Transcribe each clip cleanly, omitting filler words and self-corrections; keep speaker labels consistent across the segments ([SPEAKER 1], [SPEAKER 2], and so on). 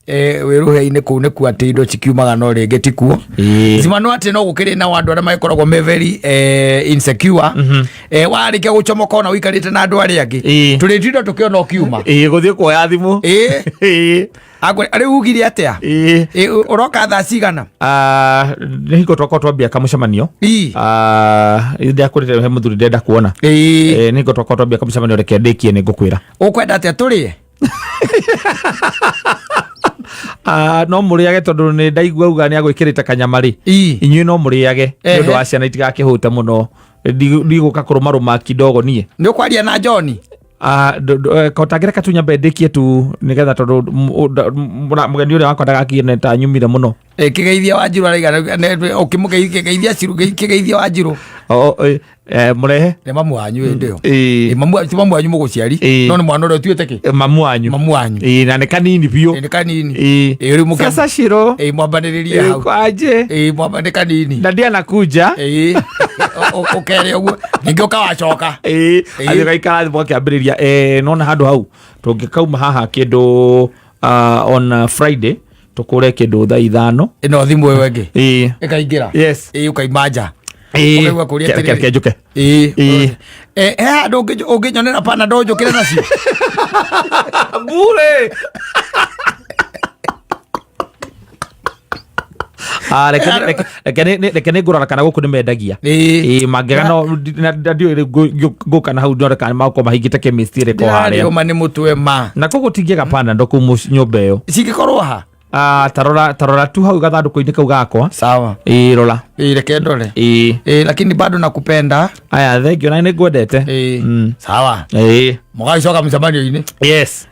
[SPEAKER 1] Wĩrũhĩa-inĩ kũu nĩkuo atĩ indo cikiumaga no rĩngĩ tikuo. Zima no atĩ no gũkĩrĩ na andũ arĩa magĩkoragwo me very insecure. Warĩkia gũcomoka ona ũikarĩte na andũ arĩa angĩ, tũrĩtinda tũkĩona ũkiuma.
[SPEAKER 2] Ĩĩ, gũthiĩ kuoya thimũ.
[SPEAKER 1] Rĩu ugire atĩa? Ũroka thaa cigana?
[SPEAKER 2] Ah, nĩ hingo twakorwo twambia kamũcemanio. Ah, ndakũrĩte he mũthuri ndenda kuona. Nĩ hingo twakorwo twambia kamũcemanio, reke ndĩkie nĩ ngũkwĩra.
[SPEAKER 1] Ũkwenda atĩa tũrĩe?
[SPEAKER 2] Ah, no mũrĩage tondũ nĩ ndaigua uga nĩ agwĩkĩrĩte kanyama rĩ. Inyuĩ no mũrĩage nĩ ũndũ wa ciana itigakĩhũte mũno. Ndigũka kũrũmarũma kidogo niĩ.
[SPEAKER 1] Nĩ ũkwaria na John?
[SPEAKER 2] Ah, kotangĩreka tu nyambe ndĩkie tu nĩgetha tondũ mũgeni ũrĩa wakwa ndagakione ta nyumire mũno.
[SPEAKER 1] Kĩgeithia Wanjirũ araigana ũkĩmũgeithia Ciru, kĩgeithia Wanjirũ.
[SPEAKER 2] Mũrehe.
[SPEAKER 1] Nĩ mamu wanyu hĩndĩ ĩyo. Ti mamu wanyu mũgũciari, no nĩ mwana ũrĩa ũtuĩte kĩ?
[SPEAKER 2] Mamu wanyu.
[SPEAKER 1] Mamu wanyu.
[SPEAKER 2] Na nĩ kanini biũ.
[SPEAKER 1] Nĩ kanini. Rĩu
[SPEAKER 2] Sasa Shiro.
[SPEAKER 1] Mwambanĩrĩrie hau.
[SPEAKER 2] Kwaje?
[SPEAKER 1] Mwamba nĩ kanini.
[SPEAKER 2] Na ndianakuja.
[SPEAKER 1] Ũkere ũguo ningĩ ũkawacoka.
[SPEAKER 2] Athiĩ gaikara thĩ mwakĩambĩrĩria, nona handũ hau tũngĩkauma haha kĩndũ on Friday tũkũre kĩndũ thaa 5.
[SPEAKER 1] Ĩno thimũ ĩyo ĩngĩ ĩkaingĩra. Ũkaima nja. Ũkaigua kũria atĩrĩrĩ.
[SPEAKER 2] Reke njũke.
[SPEAKER 1] He handũ ũngĩnyonera panadol njũkĩre nacio?
[SPEAKER 2] Bure. Ah, reke nĩ ngũrora kana gũkũ nĩ mendagia. Mangĩaga no ndiũĩ rĩu ngũka na hau ndore kana magũkorwo mahingĩte chemist ĩrĩkũ harĩa.
[SPEAKER 1] Ndĩrarĩũma nĩ mũtwe ma.
[SPEAKER 2] Na koguo tingĩaga panadol kũu nyũmba ĩyo.
[SPEAKER 1] Cingĩkorwo ha?
[SPEAKER 2] Ah, tarora tu hau gathandũkũ-inĩ kau gakwa.
[SPEAKER 1] Sawa.
[SPEAKER 2] Rora.
[SPEAKER 1] Reke ndore. Lakini bado nakupenda.
[SPEAKER 2] Aya, thengiũ na nĩ ngwendete.
[SPEAKER 1] Sawa. Mũgagĩcoka mũcemanio-inĩ.
[SPEAKER 2] Yes.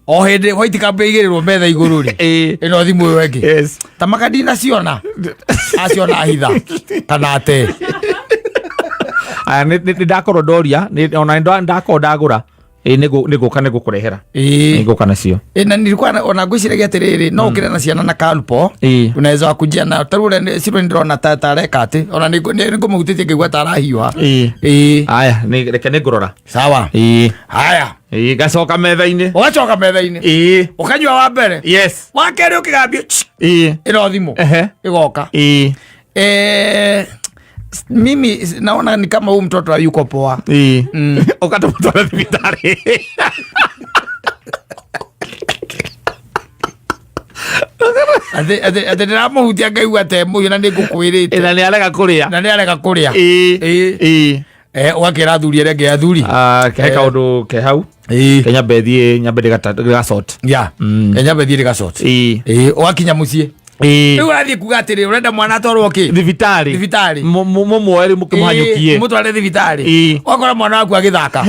[SPEAKER 1] O hĩndĩ white cup ĩigĩrĩrwo metha igũrũ rĩ, ĩno thimũ ĩyo ĩngĩ. Ta maka ndinaciona aciona hitha kana ate.
[SPEAKER 2] Aya, nĩ ndakorwo ndoria ona nĩ ndakorwo ndagũra. Nĩ ngũka nĩ ngũkũrehera. Nĩ ngũka nacio.
[SPEAKER 1] Na nilikuwa ona ngwĩciragia atĩrĩrĩ, no ũkĩre na ciana na kalpo. Unaweza wakujia na tarĩu ũrĩa Ciro nĩ ndĩrona ta areka atĩ ona nĩ ngũmũhutĩtie ngĩigua ta arahiũha.
[SPEAKER 2] Aya, reke nĩ ngũrora.
[SPEAKER 1] Sawa. Haya.
[SPEAKER 2] Gacoka metha-inĩ.
[SPEAKER 1] Ũgacoka metha-inĩ. Ũkanyua wa mbere.
[SPEAKER 2] Yes.
[SPEAKER 1] Wa kerĩ ũkĩgambio, ĩno thimũ. Ĩgoka. Mimi naona ni kama huyu mtoto hayuko poa.
[SPEAKER 2] Ũkatamũtwara thibitarĩ.
[SPEAKER 1] Atĩ ndĩramũhutia ngaigua ta mũhiũ na nĩ ngũkwĩrĩte.
[SPEAKER 2] Na nĩ arega kũrĩa.
[SPEAKER 1] Na nĩ arega kũrĩa. Ũgakĩra athuri arĩa angĩ athuri.
[SPEAKER 2] Ah, he kaũndũ ke hau. Ke nyambe thiĩ nyambe ndĩgasort.
[SPEAKER 1] Ya. Nyambe thiĩ ndĩgasort. Ũgakinya mũciĩ. Rĩu ũrathiĩ kuga atĩrĩ ũrenda mwana atwarwo kĩ?
[SPEAKER 2] Thibitarĩ.
[SPEAKER 1] Thibitarĩ.
[SPEAKER 2] Mũmuoe rĩu mũkĩmũhanyũkie.
[SPEAKER 1] Mũtware thibitarĩ. Ũgakora mwana waku agĩthaka.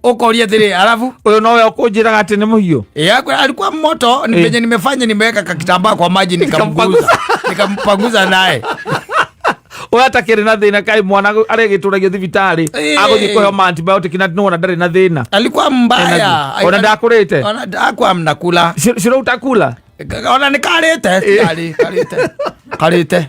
[SPEAKER 1] Ũkoria atĩrĩ alafu
[SPEAKER 2] Ũyũ nowe ũkũnjĩraga atĩ nĩ mũhiũ.
[SPEAKER 1] Alikuwa moto ni penye nimefanya nimeweka kakitambaa kwa maji nikamguza. Nikampanguza naye.
[SPEAKER 2] Ũyũ atakĩrĩ na thĩna kaĩ mwana aregĩtũragio thibitarĩ. Agũthiĩ kũheo ma antibiotic na nĩwona ndarĩ na thĩna.
[SPEAKER 1] Alikuwa mbaya.
[SPEAKER 2] Ona ndakũrĩte.
[SPEAKER 1] Ona hakuwa mnakula.
[SPEAKER 2] Ciro utakula.
[SPEAKER 1] Ona nĩ karĩte. Karĩ karĩte. Karĩte.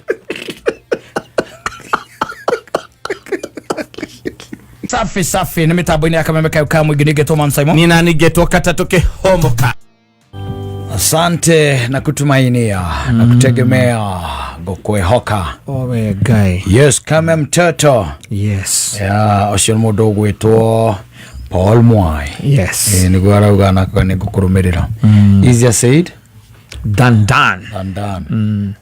[SPEAKER 1] Safi safi nĩ mĩtambo-inĩ ya kameme kayo ka mũingĩ nĩngetwo Man Simon.
[SPEAKER 2] Nina ningetwo katatũ kĩhomoka.
[SPEAKER 1] Asante na kutumainia na kutegemea ngũkwĩhoka.
[SPEAKER 2] Owe Ngai.
[SPEAKER 1] Yes, kama mtoto.
[SPEAKER 2] Yes.
[SPEAKER 1] Ya, ũcio nĩ mũndũ ũgwĩtwo Paul Mwai.
[SPEAKER 2] Yes.
[SPEAKER 1] Nĩguo arauga na nĩ ngũkũrũmĩrĩra. Easier said
[SPEAKER 2] Done done.
[SPEAKER 1] than done.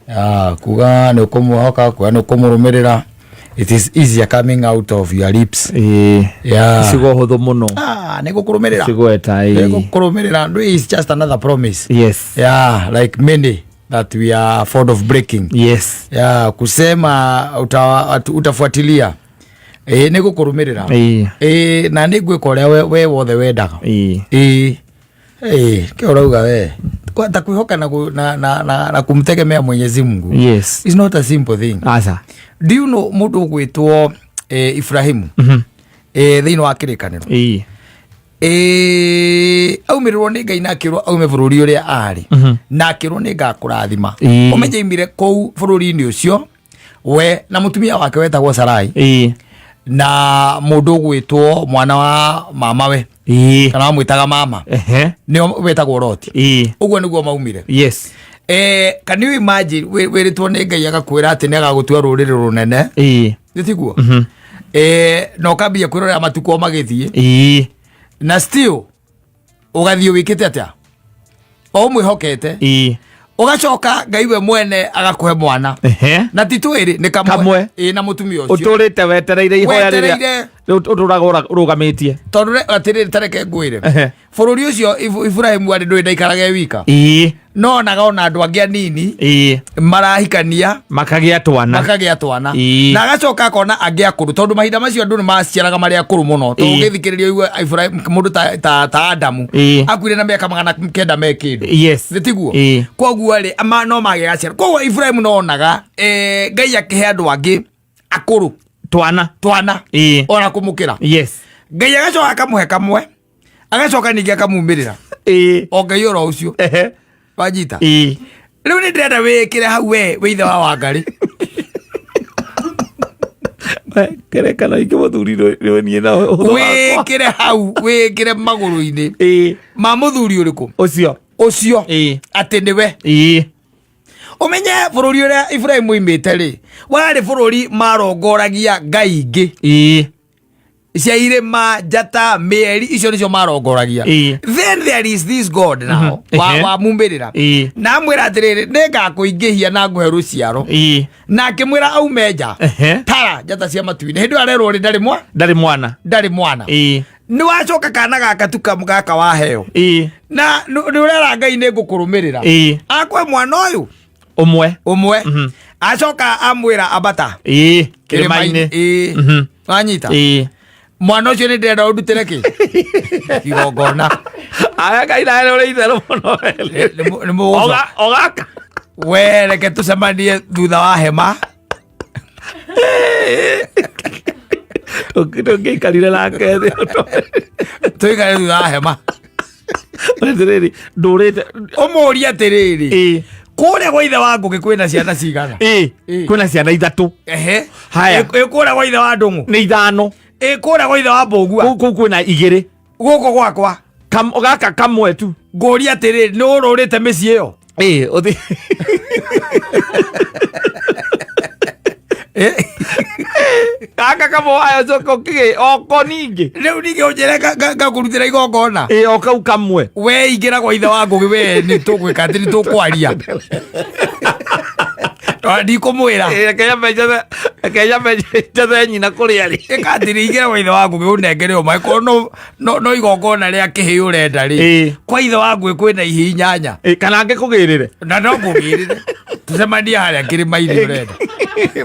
[SPEAKER 1] Ya, kuga nĩ ũkũmwĩhoka, kuga nĩ ũkũmũrũmĩrĩra. It is easier coming out of your lips. Yeah.
[SPEAKER 2] Ciugo hũthũ mũno.
[SPEAKER 1] Ah, nĩ ngũkũrũmĩrĩra.
[SPEAKER 2] Cigweta.
[SPEAKER 1] Nĩ ngũkũrũmĩrĩra. It's just another promise.
[SPEAKER 2] Yes.
[SPEAKER 1] Yeah, like many that we are fond of breaking.
[SPEAKER 2] Yes.
[SPEAKER 1] Yeah, kusema utafuatilia. Nĩ ngũkũrũmĩrĩra. Na nĩ ngwĩka ũrĩa we wothe wendaga. Kĩ ũrauga we? Ta kwĩhoka na kumtegemea Mwenyezi Mungu.
[SPEAKER 2] Yes.
[SPEAKER 1] It's not a simple thing.
[SPEAKER 2] Aca.
[SPEAKER 1] Do you know mũndũ ũgwĩtwo Ibrahimu? Thĩinĩ wa kĩrĩkanĩro. Aumĩrĩrwo nĩ Ngai na akĩrwo aume bũrũri ũrĩa arĩ. Na akĩrwo nĩ ngakũrathima. Ũmenye aumire kũu bũrũri-inĩ ũcio we na mũtumia wake wetagwo Sarai. Na mũndũ ũgwĩtwo mwana wa mamawe. Kana wamwĩtaga mama. Nĩo wetagwo Loti. Ũguo nĩguo maumire. Can you imagine wĩrĩtwo nĩ Ngai agakwĩra atĩ nĩ agagũtua rũrĩrĩ rũnene? Nĩ tiguo? Na ũkambia kwĩrorera matukũ o magĩthiĩ. Na still ũgathiĩ wĩkĩte atĩa? O ũmwĩhokete. Ũgacoka Ngai we mwene agakũhe mwana. Na ti twĩrĩ, nĩ kamwe.
[SPEAKER 2] Kamwe.
[SPEAKER 1] Ĩĩ, na mũtumia ũcio.
[SPEAKER 2] Ũtũrĩte wetereire ihoya rĩrĩa
[SPEAKER 1] Wetereire.
[SPEAKER 2] ũtũraga ũrũgamĩtie.
[SPEAKER 1] Tondũ atĩrĩrĩ, ta reke ngwĩre. Bũrũri ũcio Iburahĩmu arĩ ndũĩ ndaikaraga e wika. No onaga ona andũ angĩ anini marahikania
[SPEAKER 2] Makagĩa twana.
[SPEAKER 1] Makagĩa twana. Na agacoka akona angĩ akũrũ, tondũ mahinda macio andũ nĩ maciaraga marĩ akũrũ mũno. Tondũ ũngĩthikĩrĩria ũigue Iburahĩmu, mũndũ ta Adamu akuire na mĩaka 900 me kĩndũ. Nĩ tiguo? Koguo rĩ, no magĩaga ciana. Koguo Iburahĩmu no onaga, Ngai akĩhe andũ angĩ akũrũ
[SPEAKER 2] twana.
[SPEAKER 1] Twana. Ona kũmũkĩra. Ngai agacoka akamũhe kamwe, agacoka ningĩ akamumĩrĩra. O Ngai oro ũcio. Wanyita? Rĩu nĩ ndĩrenda wĩkĩre hau we wĩ ithe wa Wangarĩ.
[SPEAKER 2] Kerekano ingĩ mũthuri nĩ niĩ na ũhũthũ wakwa.
[SPEAKER 1] Wĩkĩre hau, wĩkĩre magũrũ-inĩ ma mũthuri ũrĩkũ?
[SPEAKER 2] Ũcio.
[SPEAKER 1] Ũcio. Atĩ nĩwe. Ũmenye bũrũri ũrĩa Iburahĩmu oimĩte rĩ, warĩ bũrũri marongoragia ngai ingĩ. Cia irĩma, njata, mĩeri, icio nĩcio marongoragia. Then there is this God now, wa mumĩrĩra. Na amwĩra atĩrĩrĩ, nĩ ngakũingĩhia na ngũhe rũciaro. Na akĩmwĩra aume nja. Tara njata cia matu-inĩ. Hĩndĩ ĩyo arerwo rĩ, ndarĩ
[SPEAKER 2] Ndarĩ mwana.
[SPEAKER 1] Ndarĩ mwana. Nĩ wacoka kana gaka tu gaka waheo. Na nĩ ũrera Ngai nĩ ngũkũrũmĩrĩra. Akwe mwana ũyũ.
[SPEAKER 2] Ũmwe.
[SPEAKER 1] Ũmwe. Acoka amwĩra ambata.
[SPEAKER 2] Kĩrĩma-inĩ.
[SPEAKER 1] Wanyita? Mwana ũcio nĩ ndĩrenda ũndutĩre kĩ? Igongona.
[SPEAKER 2] Aya Ngai nawe ũrĩ itherũ mũno.
[SPEAKER 1] Nĩ mũgũcoka.
[SPEAKER 2] Ogaka.
[SPEAKER 1] We reke tũcemanie thutha wa hema.
[SPEAKER 2] Tũngĩikarire nake thĩ.
[SPEAKER 1] Tũikare thutha wa hema.
[SPEAKER 2] Atĩrĩrĩ, ndũrĩte.
[SPEAKER 1] Ũmũrie atĩrĩrĩ. Kũrĩa gwa ithe wa Ngũgĩ kwĩna ciana cigana?
[SPEAKER 2] Kwĩna ciana ithatũ. Haya.
[SPEAKER 1] Ĩ kũrĩa gwa ithe wa Ndũng'ũ?
[SPEAKER 2] Nĩ ithano.
[SPEAKER 1] Ĩ kũrĩa gwa ithe wa Mbũgua?
[SPEAKER 2] Kũu kwĩna igĩrĩ.
[SPEAKER 1] Gũkũ gwakwa?
[SPEAKER 2] Gaka kamwe tu.
[SPEAKER 1] Ngũria atĩrĩrĩ, nĩ ũrũrĩte mĩciĩ ĩyo?
[SPEAKER 2] Ũthi. Gaka kamwe wayo coka ũkĩgĩ oko ningĩ.
[SPEAKER 1] Rĩu ningĩ ũnjĩre ngakũrutĩra igongona.
[SPEAKER 2] O kau kamwe.
[SPEAKER 1] We ingĩra gwa ithe wa Ngũgĩ, we nĩ tũgwĩka atĩ nĩ tũkwaria. Ona ndikũmwĩra.
[SPEAKER 2] Reke nyambe njethe nyina kũrĩa rĩ.
[SPEAKER 1] Ĩka atĩrĩ, ingĩra gwa ithe wa Ngũgĩ ũnengere o maĩ. Korwo no igongona rĩa kĩhĩĩ ũrenda rĩ. Kwa ithe wa Ngũgĩ kwĩna ihĩĩ inyanya.
[SPEAKER 2] Kana angĩkũgĩrĩre.
[SPEAKER 1] Na no ngũgĩrĩre. Tũcemanie harĩa kĩrĩma-inĩ ũrenda.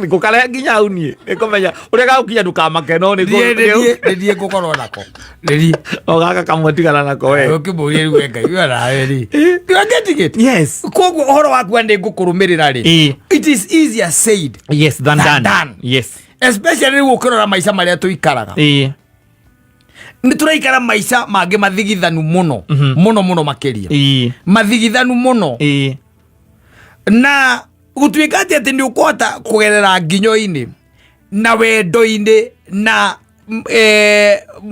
[SPEAKER 2] Ngũkarehe nginya hau niĩ. Nĩngũmenya ũrĩa gagũkinya ndũkamake no nĩ
[SPEAKER 1] Nĩ niĩ ngũkorwo nako. Nĩ niĩ.
[SPEAKER 2] O gaka kamwe tigana nako we.
[SPEAKER 1] Ũkĩmũria rĩu we Ngai, we nawe rĩ. You are getting it?
[SPEAKER 2] Yes.
[SPEAKER 1] Koguo ũhoro waku nĩ ngũkũrũmĩrĩra rĩ. It is easier said
[SPEAKER 2] Yes, than
[SPEAKER 1] than
[SPEAKER 2] done.
[SPEAKER 1] done.
[SPEAKER 2] Yes.
[SPEAKER 1] Especially rĩu ũkĩrora maica marĩa tũikaraga. Nĩ tũraikara maica mangĩ mathigithanu mũno. Mũno mũno makĩria. Mathigithanu mũno. Na gũtuĩka atĩ nĩ ũkũhota kũgerera nginyo-inĩ na wendo-inĩ na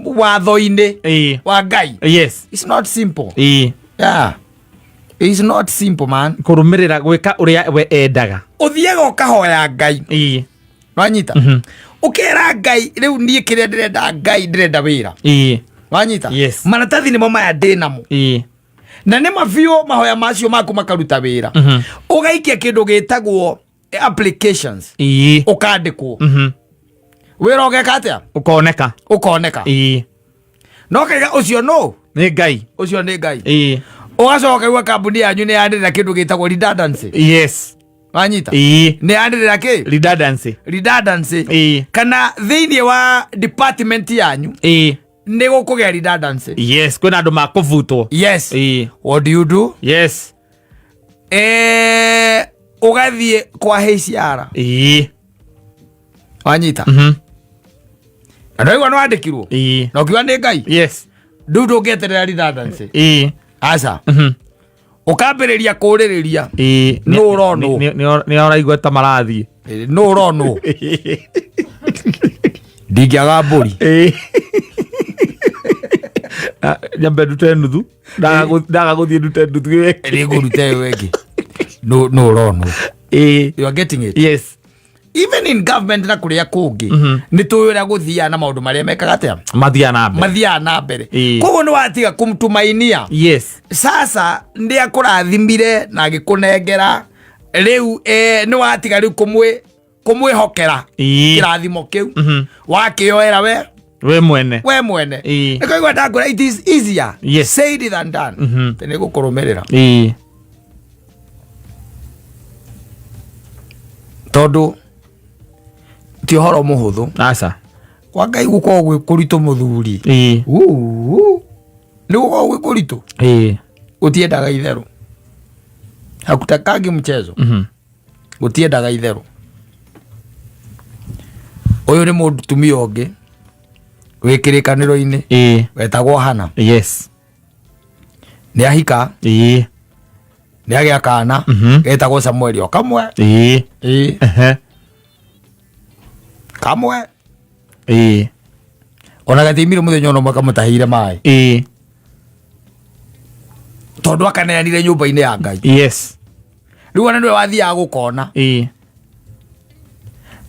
[SPEAKER 1] watho-inĩ wa Ngai.
[SPEAKER 2] Yes.
[SPEAKER 1] It's not simple. Yeah. It's not simple, man.
[SPEAKER 2] Kũrũmĩrĩra gwĩka ũrĩa we endaga.
[SPEAKER 1] Ũthiaga ũkahoya Ngai. Wanyita? Ũkera Ngai rĩu niĩ kĩrĩa ndĩrenda Ngai ndĩrenda wĩra. Wanyita?
[SPEAKER 2] Yes.
[SPEAKER 1] Maratathi nĩmo maya ndĩnamo. Na nĩ mabiũ mahoya macio maku makaruta wĩra. Ũgaikia kĩndũ gĩtagwo applications. Ũkandĩkwo. Wĩra ũgeka atĩa?
[SPEAKER 2] Ũkoneka.
[SPEAKER 1] Ũkoneka. No kaiga ũcio nũ?
[SPEAKER 2] Nĩ Ngai.
[SPEAKER 1] Ũcio nĩ Ngai. Ũgacoka ũkaigua kambuni yanyu nĩ yanĩrĩra kĩndũ gĩtagwo redundancy.
[SPEAKER 2] Yes.
[SPEAKER 1] Wanyita? Nĩ yanĩrĩra kĩ?
[SPEAKER 2] Redundancy.
[SPEAKER 1] Redundancy. Kana thĩinĩ wa department yanyu nĩ gũkũgĩa redundancy.
[SPEAKER 2] Yes, kwĩna andũ makũbutwo.
[SPEAKER 1] Yes. What do you do?
[SPEAKER 2] Yes.
[SPEAKER 1] Ũgathiĩ kwa HR. Wanyita? Na ndwaigua nĩ wandĩkirwo? Na ũkiuga nĩ Ngai?
[SPEAKER 2] Yes.
[SPEAKER 1] Rĩu ndũngĩeterera redundancy. Aca. Ũkambĩrĩria kũrĩrĩria. Nũ ũronwo?
[SPEAKER 2] Nĩ ũraigua ta marathiĩ.
[SPEAKER 1] Nũ ũronwo? Ndingĩaga mbũri.
[SPEAKER 2] Ah, nyambe ndute nuthu. Ndaga gũthiĩ ndute nuthu ĩyo ĩngĩ.
[SPEAKER 1] Nĩ ngũruta ĩyo ĩngĩ. No no ũronwo. You are getting it?
[SPEAKER 2] Yes.
[SPEAKER 1] Even in government na kũrĩa kũngĩ, nĩ tũĩ ũrĩa gũthiaga na maũndũ marĩa mekaga atĩa?
[SPEAKER 2] Mathiaga na mbere.
[SPEAKER 1] Mathiaga na mbere. Koguo nĩ watiga kũmtumainia. Sasa nĩ akũrathimire na agĩkũnengera rĩu, nĩ watiga rĩu kũmwĩhokera kĩrathimo kĩu, wakĩoera we
[SPEAKER 2] We mwene.
[SPEAKER 1] We mwene. Nĩ kũigua ndakwĩra, it is easier said than done. Atĩ nĩ gũkũrũmĩrĩra, tondũ ti ũhoro mũhũthũ.
[SPEAKER 2] Aca.
[SPEAKER 1] Kwa Ngai gũkorwo gwĩ kũritũ, mũthuri. Uu, nĩ gũkorwo gwĩ kũritũ. Gũtiendaga itherũ, hakutakangi mchezo. Gũtiendaga itherũ. Ũyũ nĩ mũtumia ũngĩ wĩ kĩrĩkanĩro-inĩ, wetagwo Hana. Nĩ ahika, nĩ agĩa kana getagwo Samueli, o kamwe. Ĩĩ. Kamwe. Ona gatiimire mũthenya ona ũmwe kamũtahĩire maĩ, tondũ akaneanire nyũmba-inĩ ya Ngai. Rĩu ona nĩwe wathiaga gũkona,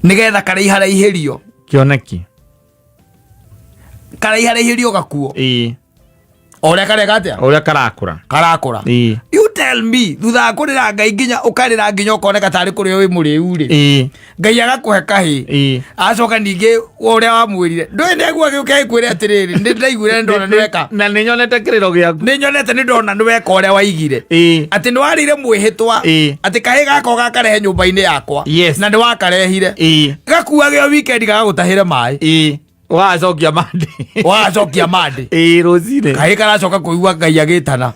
[SPEAKER 1] nĩgetha karaiharaihĩrio.
[SPEAKER 2] Kĩoneki.
[SPEAKER 1] Karaiharaihĩrio gakuo, o ũrĩa kareka atĩa?
[SPEAKER 2] Ũrĩa karakũra.
[SPEAKER 1] Karakũra. You tell me, thutha wa kũrĩra Ngai nginya ũkarĩra nginya ũkoneka tarĩ kũrĩa wĩ mũrĩu rĩ, Ngai agakũhe kahĩ, acoka ningĩ ũrĩa wamwĩrire ndũĩ nĩaigua gĩũke gĩkwĩre atĩrĩrĩ, nĩ ndaiguire, nĩ ndona nĩweka.
[SPEAKER 2] Na nĩ nyonete kĩrĩro gĩaku.
[SPEAKER 1] Nĩ nyonete, nĩ ndona nĩweka ũrĩa waigire, atĩ nĩ warĩire mwĩhĩtwa, atĩ kahĩ gaka ũgakarehe nyũmba-inĩ yakwa, na nĩ wakarehire. Gakuage o weekend gagagũtahĩre maĩ.
[SPEAKER 2] Ũgacokia mande.
[SPEAKER 1] Wagacokia mande.
[SPEAKER 2] Rũcinĩ.
[SPEAKER 1] Kahĩ karacoka kũigua Ngai agĩtana.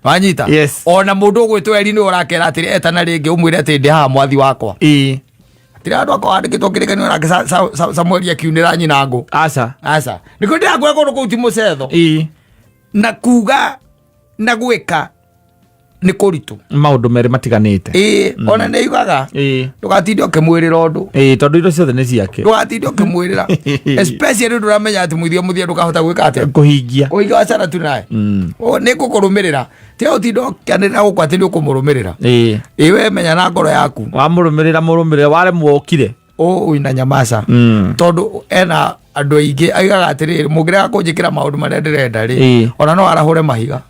[SPEAKER 1] Wanyita?
[SPEAKER 2] Yes.
[SPEAKER 1] Ona mũndũ ũgwĩtwo Eli nĩ ũrakera atĩrĩ, etana rĩngĩ ũmwĩre atĩ ndĩ haha, mwathi wakwa. Atĩrĩ andũ akwa wandĩkĩtwo kĩrĩkanĩro nake Samueli akiunĩra nyina ngũ.
[SPEAKER 2] Aca.
[SPEAKER 1] Aca, nĩkĩo ndĩrakwĩra kũndũ kũu ti mũcetho. Na kuga na gwĩka nĩ kũritũ.
[SPEAKER 2] Maũndũ merĩ matiganĩte.
[SPEAKER 1] Ĩĩ, ona nĩ yugaga ndũgatinde ũkĩmwĩrĩra ũndũ.
[SPEAKER 2] Tondũ indo ciothe nĩ ciake.
[SPEAKER 1] Ndũgatinde ũkĩmwĩrĩra, especially ndũramenya atĩ mũthia mũthia ndũkahota gwĩka atĩa?
[SPEAKER 2] Kũhingia.
[SPEAKER 1] Kũhingia, wacana tu naye. Nĩ ngũkũrũmĩrĩra, tiga ũtinde ũkĩanĩrĩra gũkũ atĩ nĩ ũkũmũrũmĩrĩra. Ĩĩ, we menya na ngoro yaku.
[SPEAKER 2] Wamũrũmĩrĩra mũrũmĩrĩra, waremwo ũkire.
[SPEAKER 1] Ũina nyamaca, tondũ ena andũ aingĩ aigaga atĩrĩrĩ, mũngĩrega kũnjĩkĩra maũndũ marĩa ndĩrenda rĩ, ona no arahũre mahiga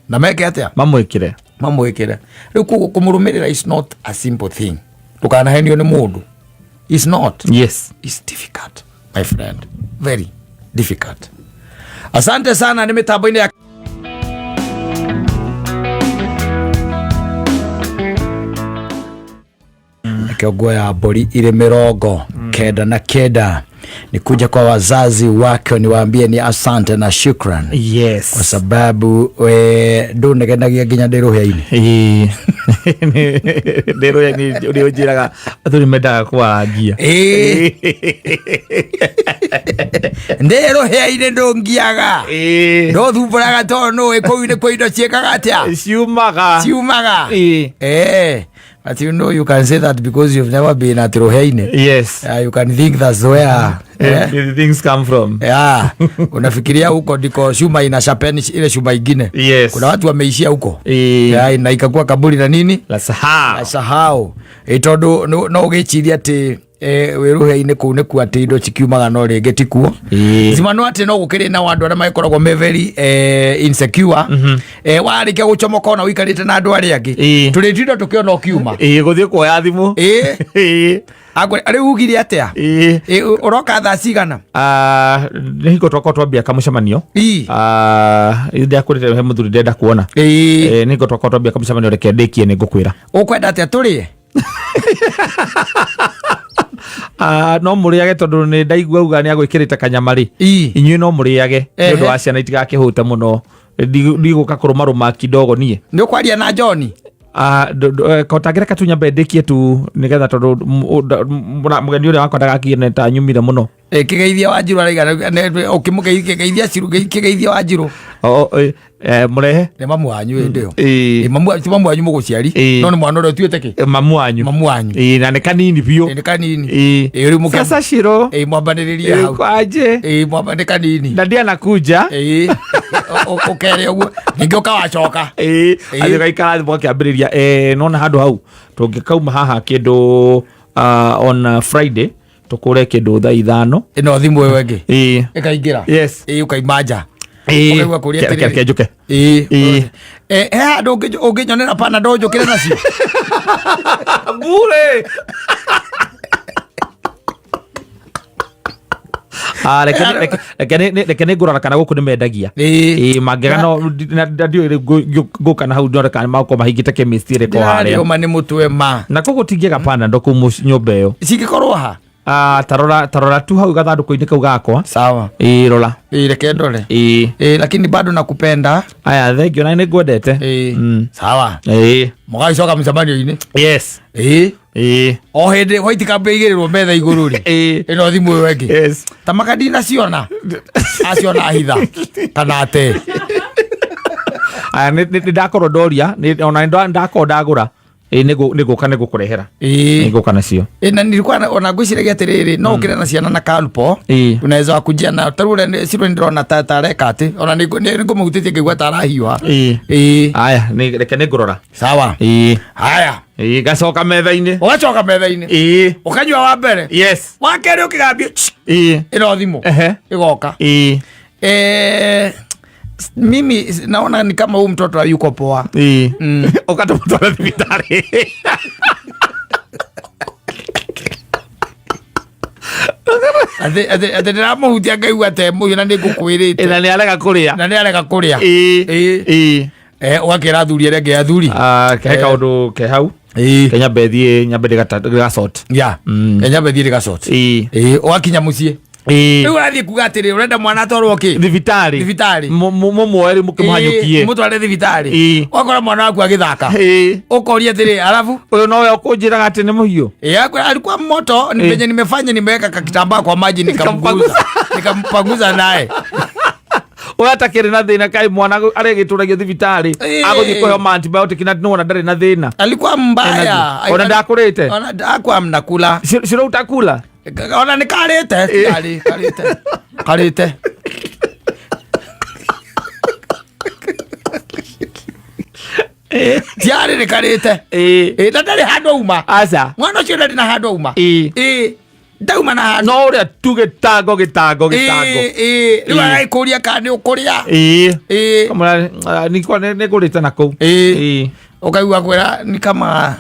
[SPEAKER 1] na meke atĩa?
[SPEAKER 2] Mamwĩkĩre.
[SPEAKER 1] Mamwĩkĩre. Rĩu koguo kũmũrũmĩrĩra is not a simple thing. Ndũkanahenio nĩ mũndũ, is not. Is difficult, my friend, very difficult. Asante sana nĩ mĩtambo-inĩ ya Nakĩo nguoya mbũri irĩ 99 ni kuja kwa wazazi wake niwaambie ni asante na shukran, kwa sababu we ndũnegenagia nginya ndĩ rũhĩa-inĩ.
[SPEAKER 2] Ndä nä å njä raga athuri mendaga kwarangia.
[SPEAKER 1] Ĩĩ. Ndĩ rũhĩa-inĩ ndũngiaga, ndũthumbũraga, tondũ nũĩ kũu nĩ kwĩ indo ciĩkaga atĩa?
[SPEAKER 2] Ciumaga.
[SPEAKER 1] Ciumaga. Eh, but you know you can say that because you've never been at rũhĩa-inĩ. You can think that's where
[SPEAKER 2] The things come from.
[SPEAKER 1] Yeah. Unafikiria huko ndiko shuma ina sharpen ile shuma ingine. Kuna watu wameishia huko. Yeah, na ikakuwa kaburi na nini?
[SPEAKER 2] La sahau.
[SPEAKER 1] Na sahau. Tondu no ũgĩciria atĩ wĩ rũhĩa-inĩ kũu nĩkuo atĩ indo cikiumaga, no rĩngĩ tikuo. Zima no atĩ no gũkĩrĩ na andũ arĩa magĩkoragwo me very insecure. Warĩkia gũcomoka ona ũikarĩte na andũ arĩa angĩ, tũrĩtinda tũkĩona ũkiuma.
[SPEAKER 2] Gũthiĩ kuoya thimũ.
[SPEAKER 1] Rĩu ugire atĩa? Ũroka thaa cigana?
[SPEAKER 2] Ah, nĩ hingo twakorwo twambia kamũcemanio. Ndakwĩrĩte he mũthuri ndĩrenda kuona. Nĩ hingo twakorwo twambia kamũcemanio, reke ndĩkie nĩ ngũkwĩra.
[SPEAKER 1] Ũkwenda atĩa tũrĩe?
[SPEAKER 2] Ah, no mũrĩage, tondũ nĩ ndaigua uga nĩ agwĩkĩrĩte kanyama rĩ, inyuĩ no mũrĩage nĩ ũndũ wa ciana itigakĩhũte mũno. Ndigũka kũrũmarũma kidogo niĩ.
[SPEAKER 1] Nĩ ũkwaria na John?
[SPEAKER 2] Ah, kotangĩreka tu nyambe ndĩkie tu nĩgetha tondũ mũgeni ũrĩa wakwa ndagakione ta nyumire mũno.
[SPEAKER 1] Kĩgeithia Wanjirũ araigana ũkĩmũgeithia Ciru, kĩgeithia Wanjirũ.
[SPEAKER 2] Mũrehe.
[SPEAKER 1] Nĩ mamu wanyu hĩndĩ ĩyo.
[SPEAKER 2] Ĩĩ.
[SPEAKER 1] Ti mamu wanyu mũgũciari, no nĩ mwana ũrĩa ũtuĩte kĩ?
[SPEAKER 2] Mamu wanyu.
[SPEAKER 1] Mamu wanyu.
[SPEAKER 2] Ĩĩ, na nĩ kanini biũ.
[SPEAKER 1] Nĩ kanini.
[SPEAKER 2] Ĩĩ.
[SPEAKER 1] Rĩu
[SPEAKER 2] Sasa Shiro.
[SPEAKER 1] Mwambanĩrĩrie hau.
[SPEAKER 2] Kwaje?
[SPEAKER 1] Nĩ kanini.
[SPEAKER 2] Dadi anakuja.
[SPEAKER 1] Ũkere ũguo ningĩ ũkawacoka.
[SPEAKER 2] Ĩĩ. Athiĩ ũgaikara thĩ mũgakĩambĩrĩria, nona handũ hau tũngĩkauma haha kĩndũ on Friday tũkũre kĩndũ thaa 5.
[SPEAKER 1] Ĩno thimũ ĩyo ĩngĩ
[SPEAKER 2] Ĩĩ.
[SPEAKER 1] ĩkaingĩra.
[SPEAKER 2] Yes.
[SPEAKER 1] Ũkaima nja.
[SPEAKER 2] Ĩĩ.
[SPEAKER 1] Ũkaigua kũria atĩrĩrĩ.
[SPEAKER 2] Reke njũke.
[SPEAKER 1] Ĩĩ. He handũ ũngĩnyonera Panadol njũkĩre nacio?
[SPEAKER 2] Bure. Ah, reke nĩ ngũrora kana gũkũ nĩ mendagia.
[SPEAKER 1] Ĩĩ.
[SPEAKER 2] Ĩĩ, mangĩaga no ndiũĩ rĩu ngũka na hau ndore kana magũkorwo mahingĩte chemist ĩrĩkũ harĩa.
[SPEAKER 1] Ndĩrarĩũma nĩ mũtwe ma.
[SPEAKER 2] Na kũu gũtingĩaga Panadol kũu nyũmba ĩyo.
[SPEAKER 1] Cingĩkorwo ha?
[SPEAKER 2] Ah, tarora tu hau gathandũkũ-inĩ kau gakwa.
[SPEAKER 1] Sawa.
[SPEAKER 2] Ĩĩ, rora.
[SPEAKER 1] Ĩĩ, reke ndore.
[SPEAKER 2] Ĩĩ.
[SPEAKER 1] Ĩĩ, lakini bado nakupenda.
[SPEAKER 2] Aya, thengio na nĩ ngwendete.
[SPEAKER 1] Ĩĩ. Sawa.
[SPEAKER 2] Ĩĩ.
[SPEAKER 1] Mũgagĩcoka mũcemanio-inĩ.
[SPEAKER 2] Yes.
[SPEAKER 1] Ĩĩ.
[SPEAKER 2] Ĩĩ.
[SPEAKER 1] O hĩndĩ white cup ĩigĩrĩrwo metha igũrũ rĩ.
[SPEAKER 2] Ĩĩ.
[SPEAKER 1] Ĩno thimũ ĩyo ĩngĩ.
[SPEAKER 2] Yes.
[SPEAKER 1] Ta makadina ciona. Aciona hitha kana ate.
[SPEAKER 2] Aya, nĩ ndakorwo ndoria, ona nĩ ndakorwo ndagũra. Ĩĩ, nĩ ngũka nĩ ngũkũrehera.
[SPEAKER 1] Ĩĩ.
[SPEAKER 2] Nĩ ngũka nacio.
[SPEAKER 1] Na nilikuwa ona ngwĩciragia atĩrĩrĩ, no ũkĩre na ciana na kalpo.
[SPEAKER 2] Ĩĩ.
[SPEAKER 1] Unaweza wakujia na tarĩu ũrĩa Ciro nĩ ndĩrona ta areka atĩ ona nĩ ngũmũhutĩtie ngĩigua ta arahiũha.
[SPEAKER 2] Ĩĩ.
[SPEAKER 1] Ĩĩ.
[SPEAKER 2] Aya, reke nĩ ngũrora.
[SPEAKER 1] Sawa.
[SPEAKER 2] Ĩĩ.
[SPEAKER 1] Haya.
[SPEAKER 2] Ĩĩ, ngacoka metha-inĩ.
[SPEAKER 1] Ũgacoka metha-inĩ.
[SPEAKER 2] Ĩĩ.
[SPEAKER 1] Ũkanyua wa mbere.
[SPEAKER 2] Yes.
[SPEAKER 1] Wa kerĩ ũkĩgambio.
[SPEAKER 2] Ĩĩ.
[SPEAKER 1] Ĩno thimũ.
[SPEAKER 2] Ehe.
[SPEAKER 1] Ĩgoka.
[SPEAKER 2] Ĩĩ.
[SPEAKER 1] Mimi naona ni kama huyu mtoto hayuko poa.
[SPEAKER 2] Ĩĩ. Ũgatũmũtwara thibitarĩ.
[SPEAKER 1] Atĩ ndĩramũhutia ngaigua ta mũhiũ na nĩ ngũkwĩrĩte.
[SPEAKER 2] Na nĩ arega kũrĩa.
[SPEAKER 1] Na nĩ arega kũrĩa.
[SPEAKER 2] Ĩĩ.
[SPEAKER 1] Ĩĩ.
[SPEAKER 2] Ĩĩ.
[SPEAKER 1] Ũgakĩra athuri arĩa angĩ, athuri.
[SPEAKER 2] Ah, he kaũndũ ke hau.
[SPEAKER 1] Ĩĩ.
[SPEAKER 2] Ke nyambe thiĩ nyambe ndĩgasort.
[SPEAKER 1] Ya. Nyambe thiĩ ndĩgasort.
[SPEAKER 2] Ĩĩ.
[SPEAKER 1] Ĩĩ, ũgakinya mũciĩ.
[SPEAKER 2] Ĩĩ.
[SPEAKER 1] Rĩu ũrathiĩ kuga atĩrĩ, ũrenda mwana atwarwo kĩ?
[SPEAKER 2] Thibitarĩ.
[SPEAKER 1] Thibitarĩ.
[SPEAKER 2] Mũmuoe rĩu mũkĩmũhanyũkie.
[SPEAKER 1] Ĩĩ, mũtware thibitarĩ.
[SPEAKER 2] Ĩĩ.
[SPEAKER 1] Ũgakora mwana waku agĩthaka.
[SPEAKER 2] Ĩĩ.
[SPEAKER 1] Ũkoria atĩrĩ, alafu
[SPEAKER 2] Ũyũ nowe ũkũnjĩraga atĩ nĩ mũhiũ.
[SPEAKER 1] Alikuwa moto ni penye nimefanya, nimeweka kakitambaa kwa maji nikamguza, nikampanguza naye.
[SPEAKER 2] Ũyũ atakĩrĩ na thĩna kaĩ mwana arĩgĩtũragio thibitarĩ.
[SPEAKER 1] Ĩĩ.
[SPEAKER 2] Agũthiĩ kũheo ma antibiotic na nĩwona ndarĩ na thĩna.
[SPEAKER 1] Alikuwa mbaya.
[SPEAKER 2] Ona ndakũrĩte?
[SPEAKER 1] Ona hakuwa mnakula.
[SPEAKER 2] Ciro utakula?
[SPEAKER 1] Ona nĩ karĩte. Karĩte. Karĩte. Tiarĩ nĩ karĩte.
[SPEAKER 2] Ĩĩ.
[SPEAKER 1] Ĩĩ, na ndarĩ handũ auma.
[SPEAKER 2] Aca.
[SPEAKER 1] Mwana ũcio ndarĩ na handũ auma.
[SPEAKER 2] Ĩĩ.
[SPEAKER 1] Ĩĩ. Ndauma na handũ.
[SPEAKER 2] No ũrĩa tu gĩtango gĩtango gĩtango.
[SPEAKER 1] Ĩĩ, rĩu
[SPEAKER 2] Ĩĩ.
[SPEAKER 1] aragĩkũria kana nĩ ũkũrĩa.
[SPEAKER 2] Ĩĩ.
[SPEAKER 1] Ĩĩ.
[SPEAKER 2] Kamũra, nĩngũrĩte na kũu.
[SPEAKER 1] Ĩĩ.
[SPEAKER 2] Ĩĩ.
[SPEAKER 1] Ukaigua kwĩra ni kama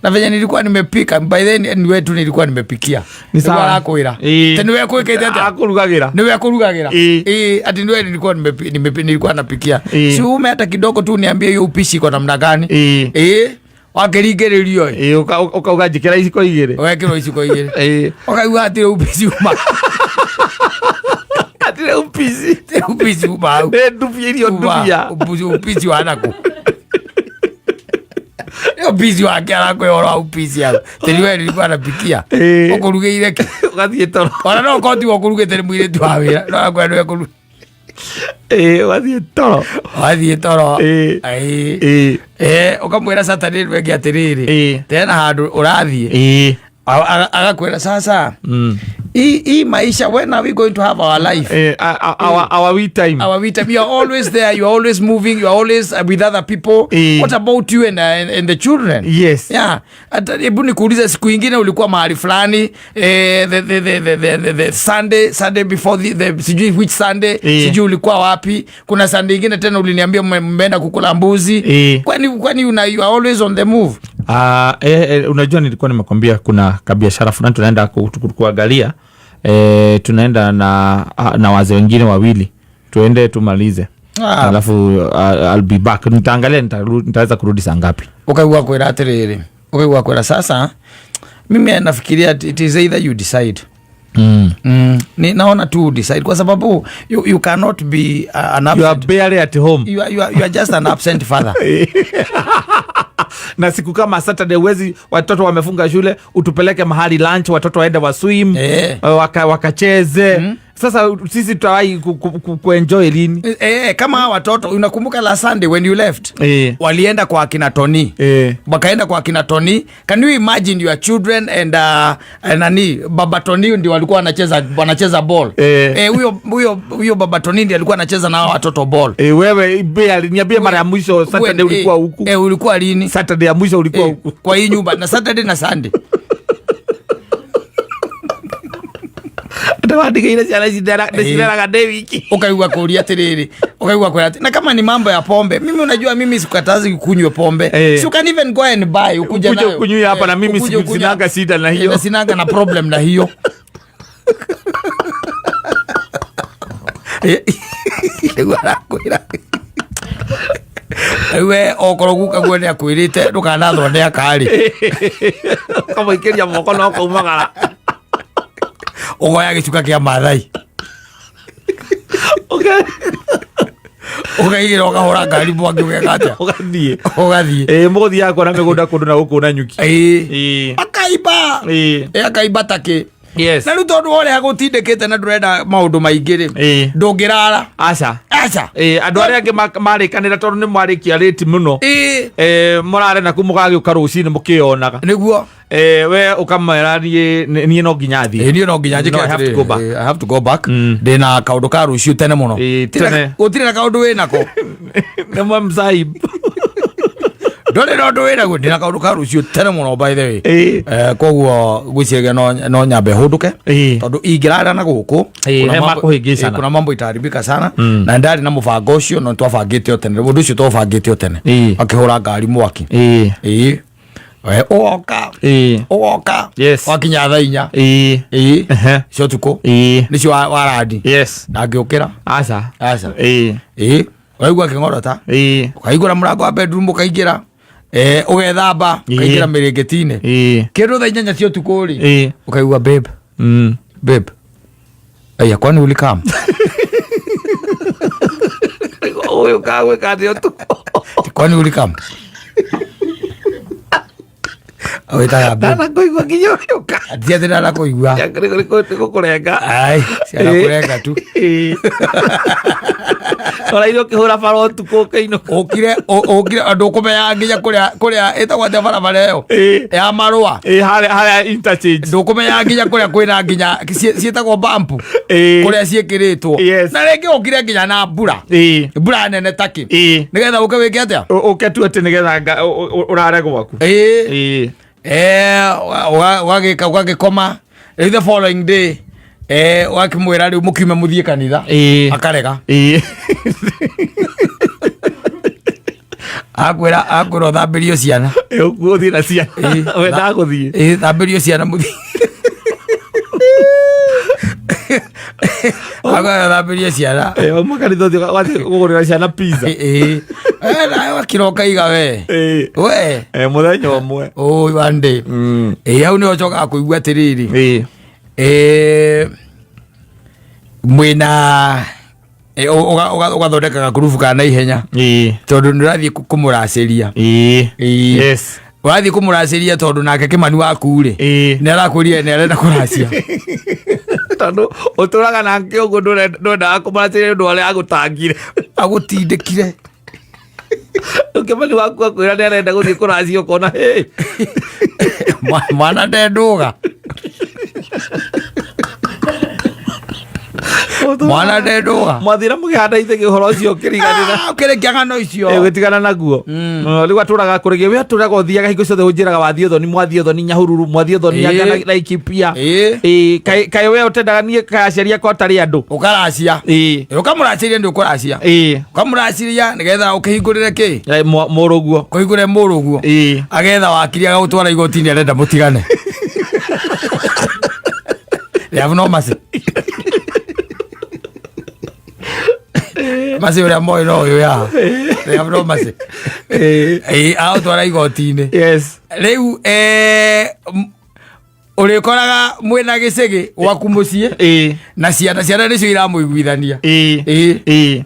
[SPEAKER 1] na venye nilikuwa nimepika, by then ni wetu nilikuwa nimepikia.
[SPEAKER 2] Ni sawa.
[SPEAKER 1] Nĩguo arakwĩra.
[SPEAKER 2] Ĩĩ.
[SPEAKER 1] Atĩ nĩwe kwĩkĩte atĩa?
[SPEAKER 2] Akũrugagĩra.
[SPEAKER 1] Niwe akũrugagĩra.
[SPEAKER 2] Ĩĩ.
[SPEAKER 1] Ĩĩ, ati niwe nilikuwa nilikuwa napikia.
[SPEAKER 2] Ĩĩ.
[SPEAKER 1] Si ume hata kidogo tu niambie hiyo upishi iko namna gani.
[SPEAKER 2] Ĩĩ.
[SPEAKER 1] Ĩĩ. Wakĩringĩrĩrio ĩ.
[SPEAKER 2] Ĩĩ, ũkauga njĩkĩra iciko igĩrĩ.
[SPEAKER 1] Ũgekĩrwo iciko igĩrĩ.
[SPEAKER 2] Ĩĩ.
[SPEAKER 1] Ũkaigua hatirĩ upishi uma.
[SPEAKER 2] Hatirĩ upishi.
[SPEAKER 1] Hatirĩ upishi uma hau.
[SPEAKER 2] Nĩ ndubia irio ndubia.
[SPEAKER 1] Upishi wa nakũ? Nĩ upishi wake arakũhe ũhoro wa upishi hau. Atĩ niwe nilikuwa napikia.
[SPEAKER 2] Ĩĩ.
[SPEAKER 1] Ũkũrugĩire kĩ?
[SPEAKER 2] Ũgathiĩ toro.
[SPEAKER 1] Ona no ũkorwo tiwe ũkũrugĩte nĩ mũirĩtu wa wĩra. No akwĩra nĩwe ũkũrugĩte.
[SPEAKER 2] Ĩĩ, ũgathiĩ toro.
[SPEAKER 1] Wathiĩ toro.
[SPEAKER 2] Ĩĩ.
[SPEAKER 1] Ĩĩ.
[SPEAKER 2] Ĩĩ.
[SPEAKER 1] Ũkamwĩra Saturday ĩno ĩngĩ atĩrĩrĩ.
[SPEAKER 2] Ĩĩ.
[SPEAKER 1] Tena handũ ũrathiĩ.
[SPEAKER 2] Ĩĩ.
[SPEAKER 1] Agakwĩra sasa. Hii maisha, when are we going to have our life?
[SPEAKER 2] Our we time.
[SPEAKER 1] Our we time. You are always there. You are always moving. You are always with other people. What about you and the children?
[SPEAKER 2] Yes.
[SPEAKER 1] Yeah. Ata, hebu nikuulize, siku ingine ulikuwa mahali fulani, the Sunday before the sijui which Sunday, sijui ulikuwa wapi. Kuna Sunday ingine tena uliniambia mmeenda kukula mbuzi. Kwani you are always on the move?
[SPEAKER 2] Unajua nilikuwa nimekwambia kuna kabiashara fulani tunaenda kuangalia. Tunaenda na wazee wengine wawili. Tuende tumalize. Alafu I'll be back. Nitaangalia nitaweza kurudi saa ngapi.
[SPEAKER 1] Ukaigua kwera atiriri. Ukaigua kwera sasa. Mimi nafikiria it is either you decide. Ni naona tu decide kwa sababu you cannot be an
[SPEAKER 2] You are
[SPEAKER 1] absent.
[SPEAKER 2] barely at home.
[SPEAKER 1] You are just an absent father.
[SPEAKER 2] Na siku kama Saturday uwezi, watoto wamefunga shule, utupeleke mahali lunch, watoto waende waswim, wakacheze. Sasa sisi tutawahi kuenjoy lini?
[SPEAKER 1] Kama hawa watoto, unakumbuka la Sunday when you left, walienda kwa akina Tony, wakaenda kwa akina Tony. Can you imagine your children and nani, baba Tony ndio walikuwa wanacheza ball? Huyo baba Tony ndio alikuwa anacheza na hawa watoto ball.
[SPEAKER 2] Wewe bea, niambie mara ya mwisho Saturday ulikuwa huku.
[SPEAKER 1] Ulikuwa lini?
[SPEAKER 2] Saturday ya mwisho ulikuwa huku.
[SPEAKER 1] Kwa hii nyumba na Saturday na Sunday.
[SPEAKER 2] Ndawandĩkĩire ciana ici ndĩcireraga ndĩ wiki.
[SPEAKER 1] Ukaigua kuuria atiriri, ukaigua kuuria na kama ni mambo ya pombe, mimi unajua mimi sikatazi kunywa pombe. So you can even go and buy ukuje
[SPEAKER 2] Ukuje
[SPEAKER 1] nayo.
[SPEAKER 2] ukunywe hapa na mimi
[SPEAKER 1] Ukuje ukunywe.
[SPEAKER 2] sinanga shida na hiyo.
[SPEAKER 1] Sinanga na problem na hiyo. Rĩu arakwĩra we okorwo guka guo nĩ akwĩrĩte ndũkanathwo nĩ akarĩ.
[SPEAKER 2] Ũkamũikĩria moko no kaumagara.
[SPEAKER 1] Ũgoya gĩcuka kĩa Maathai. Ũkaigĩra ũkahũra ngari mwaki ũgeka atĩa?
[SPEAKER 2] Ũgathiĩ.
[SPEAKER 1] Ũgathiĩ.
[SPEAKER 2] Mũgũthiaga kuona mĩgũnda kũndũ na gũkũ na nyuki.
[SPEAKER 1] Akaimba. Akaimba takĩ. Na rĩu tondũ wa ũrĩa agũtindĩkĩte na ndũrenda maũndũ maingĩ rĩ, ndũngĩrara.
[SPEAKER 2] Aca.
[SPEAKER 1] Aca.
[SPEAKER 2] Andũ arĩa angĩ marĩkanĩra tondũ nĩ mwarĩkia rĩti mũno. Mũrare naku mũgagĩũka rũcinĩ mũkĩyonaga.
[SPEAKER 1] Nĩguo.
[SPEAKER 2] We ũkamwĩra niĩ no nginya thiĩ.
[SPEAKER 1] Niĩ no nginya njĩke
[SPEAKER 2] No, I have to
[SPEAKER 1] atĩrĩrĩ,
[SPEAKER 2] go back.
[SPEAKER 1] I have to go back. Ndĩna kaũndũ ka rũciũ tene mũno.
[SPEAKER 2] Tene.
[SPEAKER 1] Gũtirĩ na kaũndũ wĩnako.
[SPEAKER 2] Nĩ mwe msaib.
[SPEAKER 1] Ndũrĩ na ũndũ wĩnaguo, ndĩna kaũndũ ka rũciũ tene mũno by the way. Koguo ngwĩciria no nyambe hũndũke. Tondũ ingĩrara na gũkũ,
[SPEAKER 2] He makũhĩngĩcana.
[SPEAKER 1] kuna mambo itaharibika sana. Na ndarĩ na mũbango ũcio, no twabangĩte o tene. Ũndũ ũcio twabangĩte o tene. Akĩhũra ngari mwaki. Ũgoka. Ũgoka. Wakinya thaa inya. Cio ũtukũ. Nĩcio warandi. Na ngĩũkĩra.
[SPEAKER 2] Aca.
[SPEAKER 1] Aca. Ũraigua akĩng'orota. Ũkahingũra mũrango wa bedroom ũkaingĩra. Ũgethamba, ũkaingĩra mĩrĩngĩti-inĩ. Kĩndũ thaa inyanya cia ũtukũ rĩ. Ũkaigua babe. Babe. Aya, kwani ulikam?
[SPEAKER 2] Ũyũ kagwĩka atĩa ũtukũ?
[SPEAKER 1] Kwani ulikam? Wĩtaga babe.
[SPEAKER 2] Ndanakuigua nginya ũgĩũka.
[SPEAKER 1] Ti atĩ ndanakuigua.
[SPEAKER 2] Nĩgũkũrenga.
[SPEAKER 1] Ai, cianakũrenga tu.
[SPEAKER 2] Ũraire ũkĩhũra bara ũtukũ ũkĩinũka.
[SPEAKER 1] Ũkire, ũkire, andũ ũkũmenyaga nginya kũrĩa ĩtagwo atĩa barabara ĩyo? Ya marũa.
[SPEAKER 2] Harĩa interchange.
[SPEAKER 1] Ndũkũmenyaga nginya kũrĩa kwĩna nginya ciĩtagwo bump. Kũrĩa ciĩkĩrĩtwo. Na rĩngĩ ũkire nginya na mbura. Mbura nene takĩ. Nĩgetha ũke wĩke atĩa?
[SPEAKER 2] Ũke tu atĩ nĩgetha ũrare gwaku.
[SPEAKER 1] Ũgagĩkoma. Rĩu the following day, ũgakĩmwĩra rĩu mũkiume mũthiĩ kanitha. Akarega. Akwĩra ũthambĩrio ciana.
[SPEAKER 2] Ũgũthiĩ na ciana. We ndagũthiĩ.
[SPEAKER 1] Thambĩrio ciana mũthiĩ. Akwĩra ũthambĩrio ciana.
[SPEAKER 2] Wauma kanitha ũthiĩ wathiĩ kũgũrĩra ciana pizza.
[SPEAKER 1] Nawe wakĩroka iga we. We.
[SPEAKER 2] Mũthenya ũmwe.
[SPEAKER 1] Ũ, one day. Hau nĩho njokaga kũigua atĩrĩrĩ. Mwĩna, ũgathondeka gakurubu ka naihenya. Tondũ nĩũrathiĩ kũmũracĩria. Ũrathiĩ kũmũracĩria tondũ nake Kĩmani waku rĩ, nĩarakwĩrire nĩarenda kũracia.
[SPEAKER 2] Tondũ ũtũraga nake ũguo ndwendaga kũmũracĩria nĩ ũndũ wa ũrĩa agũtangire.
[SPEAKER 1] Agũtindĩkire.
[SPEAKER 2] Kĩmani waku akwĩra nĩarenda gũthiĩ kũracia ũkona, hey.
[SPEAKER 1] Mwana ndendũga. Mwana ndendũga.
[SPEAKER 2] Mwathira mũkĩhanda ithegi ũhoro ũcio ũkĩriganĩra.
[SPEAKER 1] Ũkĩrĩkia ng'ano icio.
[SPEAKER 2] Ũgĩtigana naguo. Rĩu atũraga kũrĩgia, we atũraga ũthiaga hingo ciothe ũnjĩraga wathiĩ ũthoni, mwathiĩ ũthoni Nyahururu, mwathiĩ ũthoni anga na Laikipia. Kaĩ we ũtendaga niĩ kaĩ aciari akwa atarĩ andũ?
[SPEAKER 1] Ũkaracia. Ũkamũracĩria nĩ ũkũracia. Ũkamũracĩria nĩgetha ũkĩhingũrĩre kĩ?
[SPEAKER 2] Mũrũguo.
[SPEAKER 1] Kũhingũrĩre mũrũguo. Agetha wakiri agagũtwara igoti-inĩ arenda mũtigane. They have no mercy. Mercy ũrĩa moĩ no ũyũ ya. They have no mercy. Agũtwara igoti-inĩ. Rĩu, Ũrĩkoraga mwĩna gĩcĩgĩ gwaku mũciĩ na ciana, ciana nĩcio iramũiguithania.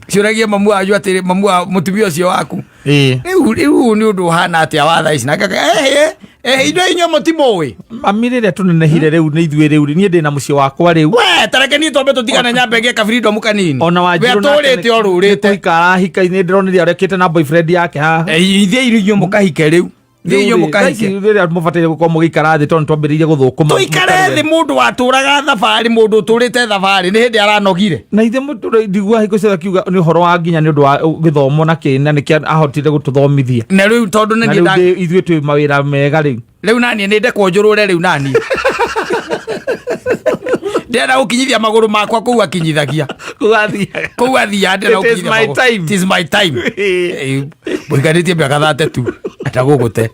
[SPEAKER 1] Ciũragie mamu wanyu atĩrĩ, mamu wa mũtumia ũcio waku, rĩu rĩu nĩ ũndũ ũhana atĩa wa thaa ici? Nake ehe ehe, indo inyuĩ mũtimũĩ.
[SPEAKER 2] Mami, rĩrĩa tũnenehire rĩu nĩ ithuĩ rĩu niĩ ndĩ na mũciĩ wakwa rĩu.
[SPEAKER 1] We tareke niĩ twambe tũtigane, nyambe ngĩe kabirindo kanini.
[SPEAKER 2] Ona
[SPEAKER 1] we
[SPEAKER 2] Wanjirũ
[SPEAKER 1] atũrĩte o rũrĩte.
[SPEAKER 2] Kũhika arahika, nĩ ndĩronire arekĩte na boyfriend yake haha.
[SPEAKER 1] Ithiĩ inyuĩ mũkahike rĩu, thiĩ inyuĩ mũkahike.
[SPEAKER 2] Rĩrĩa mũbataire gũkorwo mũgĩikara thĩ tondũ twambĩrĩirie gũthũkũma.
[SPEAKER 1] Tũikare thĩ, mũndũ watũraga thabarĩ, mũndũ ũtũrĩte thabarĩ nĩ hĩndĩ aranogire.
[SPEAKER 2] Na ithe ndigua hingo ciothe akiuga nĩ ũhoro wa nginya nĩ ũndũ wa gĩthomo na kĩ na nĩkĩo ahotire gũtũthomithia.
[SPEAKER 1] Na rĩu tondũ nĩ
[SPEAKER 2] Na
[SPEAKER 1] niĩ
[SPEAKER 2] rĩu ithuĩ twĩ mawĩra mega rĩu.
[SPEAKER 1] Rĩu naniĩ nĩ ndekwo njũrũre, rĩu naniĩ ndĩrenda gũkinyithia magũrũ makwa kũu akinyithagia.
[SPEAKER 2] Kũu athiaga.
[SPEAKER 1] Kũu athiaga ndĩrenda
[SPEAKER 2] It is
[SPEAKER 1] gũkinyithia
[SPEAKER 2] my
[SPEAKER 1] magũrũ.
[SPEAKER 2] time.
[SPEAKER 1] It is my time. Mũhikanĩtie mĩaka 30 tu ndagũgũte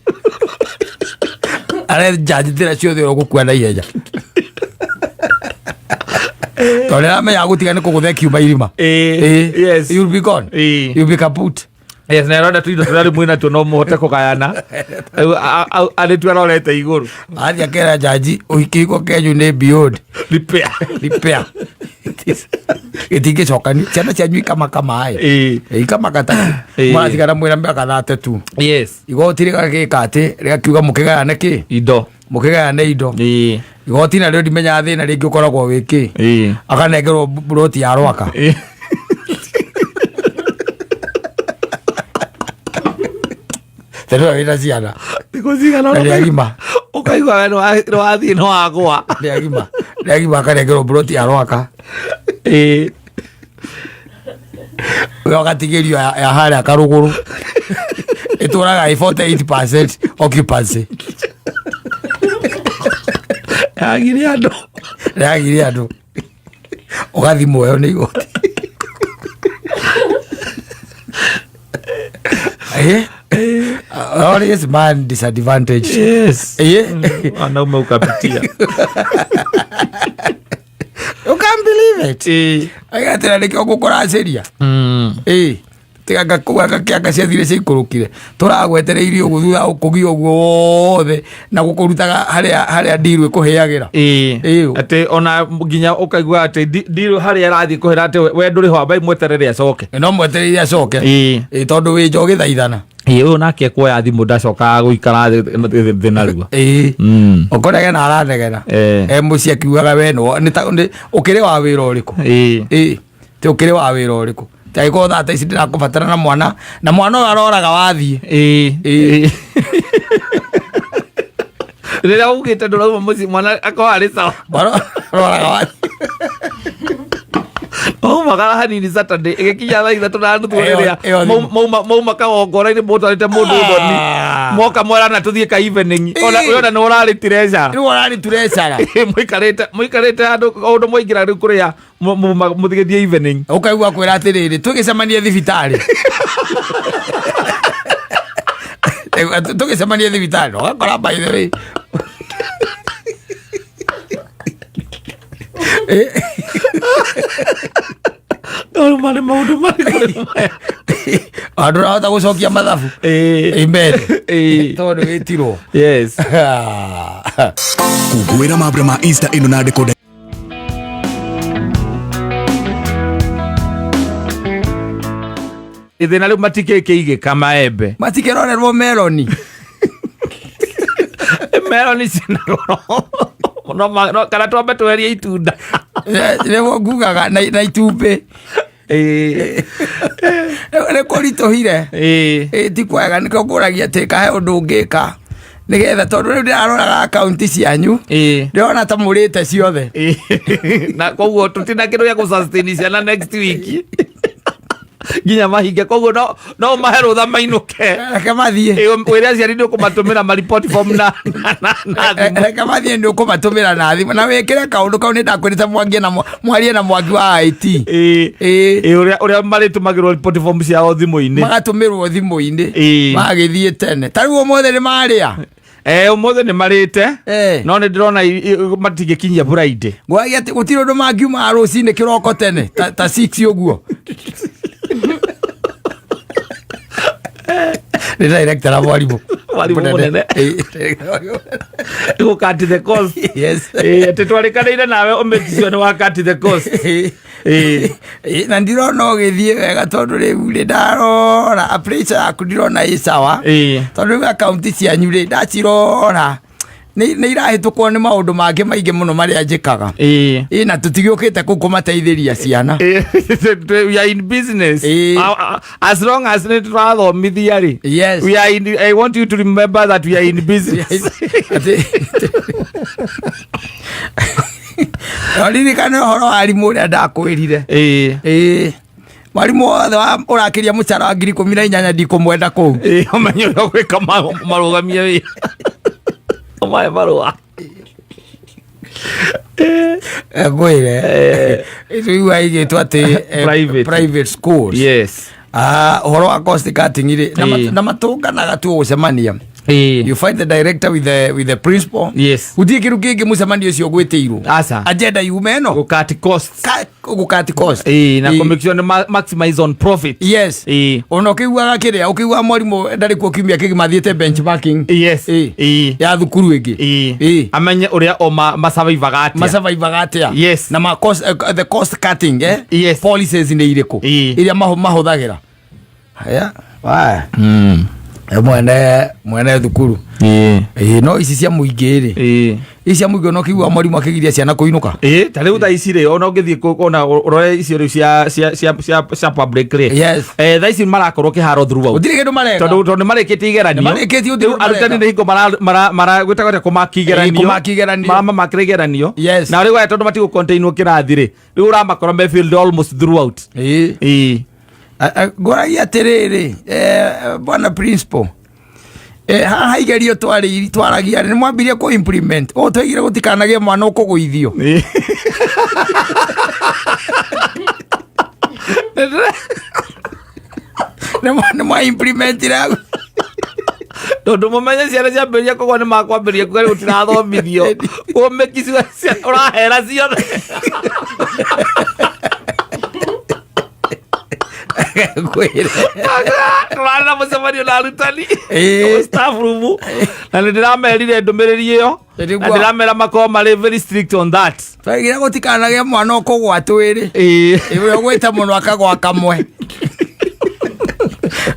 [SPEAKER 1] arenja njĩra ciothe ũgũkua na ihenya tondũ nĩaramenya gũtiga nĩ kũgũtha kiuma irima. You'll be gone. You'll be kaput.
[SPEAKER 2] Yes, na arona tuindo tũrĩa rĩu mwĩnatuo no mũhote kũgayana. Rĩu arĩ tu arorete igũrũ.
[SPEAKER 1] Athiĩ akera jaji ũhiki kenyu nĩ beyond
[SPEAKER 2] repair.
[SPEAKER 1] Repair. Gĩtingĩcokani, ciana cianyu ikamaka maĩ. Ikamaka ta mũratigana mwĩna mĩaka 30 tu. Igoti rĩgagĩka atĩ rĩgakiuga mũkĩgayane kĩ?
[SPEAKER 2] Indo.
[SPEAKER 1] Mũkĩgayane indo. Igoti narĩo ndimenyaga thĩna rĩngĩ ũkoragwo wĩ kĩ. Akanengerwo buroti ya Rwaka. Tondũ wĩna ciana.
[SPEAKER 2] Thikũ cigana
[SPEAKER 1] Na nĩ agima.
[SPEAKER 2] Ũkaigua we nĩ wathiĩ nĩ wagũa.
[SPEAKER 1] Nĩ agima, nĩ agima, akanengerwo buroti ya Rwaka. We ũgatigĩrio ya harĩa karũgũrũ ĩtũraga ĩ 48% occupancy.
[SPEAKER 2] Yagire andũ.
[SPEAKER 1] Yagire andũ, ũgathimwo ĩyo nĩ igoti. Always man disadvantage.
[SPEAKER 2] Wanaume ukapitia.
[SPEAKER 1] You can't believe it. Agatĩra nĩkĩo ngũkũracĩria. Tiga ngakũga gakĩanga ciathire ciikũrũkire, tũragwetereirie ũguo thutha ũkũgia ũguo wothe na gũkũrutaga harĩa harĩa ndiru ĩkũhĩagĩra.
[SPEAKER 2] Atĩ ona nginya ũkaigua atĩ ndirũ harĩa arathiĩ kũhĩra atĩ we ndũrĩ ho, ambai mweterere acoke.
[SPEAKER 1] No mwetereire acoke. Tondũ wĩ nja ũgĩthaithana.
[SPEAKER 2] Ũyũ nake kuoya thimũ ndacokaga gũikara thĩ narua.
[SPEAKER 1] Ũkũnegena aranegena. E mũciĩ akiugaga we no nĩ ta ũkĩrĩ wa wĩra ũrĩkũ? Ti ũkĩrĩ wa wĩra ũrĩkũ? Angĩkorwo thaa ta ici ndĩrakũbatara na mwana, na mwana ũyũ aroraga wathiĩ.
[SPEAKER 2] Rĩrĩa ugĩte ndũrauma mũciĩ mwana akorwo arĩ sawa.
[SPEAKER 1] Mwana aroraga wathiĩ.
[SPEAKER 2] Maumagara hanini Saturday ĩgĩkinya thaa 3:30 rĩrĩa
[SPEAKER 1] Ĩyo thimũ.
[SPEAKER 2] mauma kagongona-inĩ mũtwarĩte mũndũ ũthoni. Moka mwerana tũthiĩ ka evening. Ona ona nĩ ũrarĩ tireca.
[SPEAKER 1] Rĩu ũrarĩ turecara.
[SPEAKER 2] Mũikarĩte handũ o ũndũ mwaingĩra rĩu kũrĩa mũthigĩthiĩ evening.
[SPEAKER 1] Ũkaigua kwĩra atĩrĩrĩ, tũgĩcemanie thibitarĩ, tũgĩcemanie thibitarĩ, ũgakora by the way
[SPEAKER 2] Tondũ marĩ maũndũ marĩkũ rĩu maya?
[SPEAKER 1] Andũ ũrahota gũcokia mathabu. Amen. Tondũ wĩtirwo.
[SPEAKER 3] Kũngũĩra mambura ma Easter ĩno na decoder.
[SPEAKER 2] Ithĩna rĩu matikĩkĩigĩka maembe.
[SPEAKER 1] Matikĩrorerwo meloni.
[SPEAKER 2] Meloni cina goro no kana twambe twerie itunda.
[SPEAKER 1] Nĩguo ngugaga na itumbĩ nĩ kũritũhire. Ti kwega, nĩkĩo ngũragia atĩ kahe ũndũ ũngĩka nĩgetha, tondũ rĩu ndĩraroraga akaunti cianyu, ndĩrona ta mũrĩte ciothe.
[SPEAKER 2] Na koguo tũtina kĩndũ gĩa gũ sustain ciana next week nginya mahinge, koguo no mahe rũtha mainũke.
[SPEAKER 1] Reke mathiĩ.
[SPEAKER 2] Wĩre aciari nĩ ũkũmatũmĩra ma report form na thimũ.
[SPEAKER 1] Reke mathiĩ, nĩ ũkũmatũmĩra na thimũ na wĩkĩre kaũndũ kau nĩ ndakwĩrĩte mwangie na mwarie na Mwangi wa IT.
[SPEAKER 2] Ũrĩa marĩtũmagĩrwo report form ciao thimũ-inĩ.
[SPEAKER 1] Magatũmĩrwo thimũ-inĩ. Magĩthiĩ tene ta rĩu ũmũthĩ nĩ marĩa.
[SPEAKER 2] Ũmũthĩ nĩ marĩte. No nĩ ndĩrona matingĩkinyia Friday.
[SPEAKER 1] Ngwagia atĩ gũtirĩ ũndũ mangiuma rũcinĩ kĩroko tene ta 6 ũguo. Nĩ director na mwarimũ.
[SPEAKER 2] Mwarimũ mũnene. Gũ cut the cost.
[SPEAKER 1] Yes.
[SPEAKER 2] Atĩ twarĩkanĩire nawe ũmĩticio nĩ wa cut the cost.
[SPEAKER 1] Na ndirona ũgĩthiĩ wega tondũ rĩu rĩ ndarora pressure yaku ndirona ĩ sawa. Tondũ rĩu akaunti cianyu rĩ ndacirora nĩ irahĩtũkwo nĩ maũndũ mangĩ maingĩ mũno marĩa njĩkaga. Ĩ na tũtigĩũkĩte kũu kũmateithĩria ciana.
[SPEAKER 2] We are in business. As long as nĩ tũrathomithia rĩ. We are in, I want you to remember that we are in business.
[SPEAKER 1] Ririkane ũhoro wa arimũ ũrĩa ndakwĩrire. Ĩ mwarimũ wothe ũrakĩria mũcara wa 18,000 ndikũmwenda kũu.
[SPEAKER 2] Ũmenye ũrĩa ũgwĩka marũgamie wĩra. Ũmahe marũa.
[SPEAKER 1] Ngwĩre rĩu aigĩtwo atĩ
[SPEAKER 2] Private.
[SPEAKER 1] Private schools.
[SPEAKER 2] Yes.
[SPEAKER 1] Ũhoro wa cost cutting rĩ na matũnganaga tu gũcemania. You find the director with the principal. Gũtirĩ kĩndũ kĩngĩ mũcemanio ũcio gwĩtĩirwo.
[SPEAKER 2] Aca.
[SPEAKER 1] Agenda yume ĩno.
[SPEAKER 2] Gũ cut costs.
[SPEAKER 1] Gũ cut cost.
[SPEAKER 2] Na kũ make sure nĩ maximize on profit.
[SPEAKER 1] Yes. Ona ũkĩiguaga kĩrĩa ũkĩiguaga mwarimũ ndarĩ kuo kiumia kĩgima athiĩte benchmarking. Ya thukuru ĩngĩ.
[SPEAKER 2] Amenye ũrĩa o masurvivaga atĩa.
[SPEAKER 1] Masurvivaga atĩa.
[SPEAKER 2] Yes.
[SPEAKER 1] Na ma cost, the cost cutting
[SPEAKER 2] Yes.
[SPEAKER 1] policies nĩ irĩkũ iria mahũthagĩra. Haya, waya. Mwene thukuru. Ĩ no ici cia mũingĩ rĩ. Ici cia mũingĩ ona ũkĩigua mwarimũ akĩgiria ciana kũinũka.
[SPEAKER 2] Ta rĩu thaa ici rĩ, ona ũngĩthiĩ ona ũrore icio rĩu cia public rĩ. Thaa ici marakorwo kĩharo throughout.
[SPEAKER 1] Gũtirĩ kĩndũ mareka.
[SPEAKER 2] Tondũ nĩ marĩkĩtie igeranio.
[SPEAKER 1] Nĩ marĩkĩtie, gũtirĩ
[SPEAKER 2] Rĩu
[SPEAKER 1] kĩndũ mareka.
[SPEAKER 2] arutani nĩ hingo mara gwĩtagwo atĩa, kũmaki igeranio.
[SPEAKER 1] Kũmaki igeranio.
[SPEAKER 2] Maramamakĩra igeranio.
[SPEAKER 1] Yes.
[SPEAKER 2] Na rĩu aya tondũ matigũ containwo kĩrathi rĩ, rĩu ũramakora me field almost throughout.
[SPEAKER 1] Ngũragia atĩrĩrĩ, bwana principal, haha igerio twaragia nĩ mwambirie kũ implement ũũ twaigire gũtikanagĩe mwana ũkũgũithio. Nĩ mwa implementire?
[SPEAKER 2] Tondũ mũmenye ciana ciambĩrĩria kũgwa nĩ makwambĩrĩria kuga rĩu tirathomithio ũmĩki ũrahera ciothe.
[SPEAKER 1] Ngwĩre.
[SPEAKER 2] Tũrarĩ na mũcemanio na arutani staff room na nĩ ndĩramerire ndũmĩrĩri ĩyo na ndĩramera makorwo marĩ very strict on that.
[SPEAKER 1] Twaigire gũtikanagĩe mwana ũkũgwa twĩrĩ. Ũrĩa ũgwĩte mũno akagwa kamwe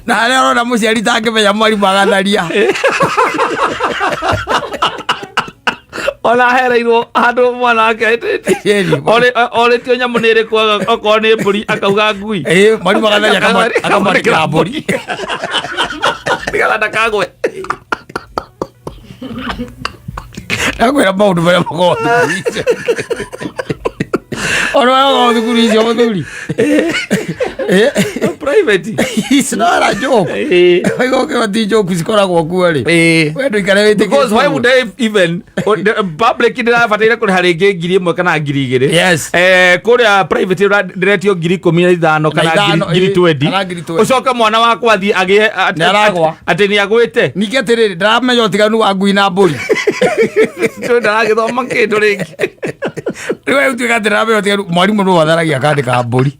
[SPEAKER 1] na harĩa ũrona mũciari tangĩmenya mwarimũ agatharia.
[SPEAKER 2] Ona hereirwo handũ mwana wake orĩtio nyamũ nĩ ĩrĩkũ, okorwo nĩ mbũri akauga ngui.
[SPEAKER 1] Ĩ, mwarimũ agatharia akamwandĩkĩra mbũri.
[SPEAKER 2] Nĩgetha ndakagwe.
[SPEAKER 1] Akwĩra maũndũ marĩa makoragwo thukuru icio, ona marĩa makoragwo thukuru icio, mũthuri.
[SPEAKER 2] Private.
[SPEAKER 1] It's not a joke. Waigua ti joke cikoragwo kuo rĩ. We ndũikare wĩtĩkĩtie.
[SPEAKER 2] Because why would I even the public ndĩrabataire kũrĩha rĩngĩ 1,000 kana 2,000? Kũrĩa private ndĩretio 15,000 kana
[SPEAKER 1] ithano,
[SPEAKER 2] ngiri 20.
[SPEAKER 1] Kana 20,000.
[SPEAKER 2] Ũcoke mwana wakwa athiĩ agĩe
[SPEAKER 1] Nĩ aragwa.
[SPEAKER 2] Atĩ nĩ agwĩte.
[SPEAKER 1] Ningĩ atĩrĩrĩ, ndaramenya ũtiganu wa ngui na mbũri.
[SPEAKER 2] Tondũ ndaragĩthoma kĩndũ rĩngĩ.
[SPEAKER 1] Rĩu we ũtuĩka atĩ ndaramenya ũtiganu, mwarimũ nĩ watharagia akandĩka mbũri.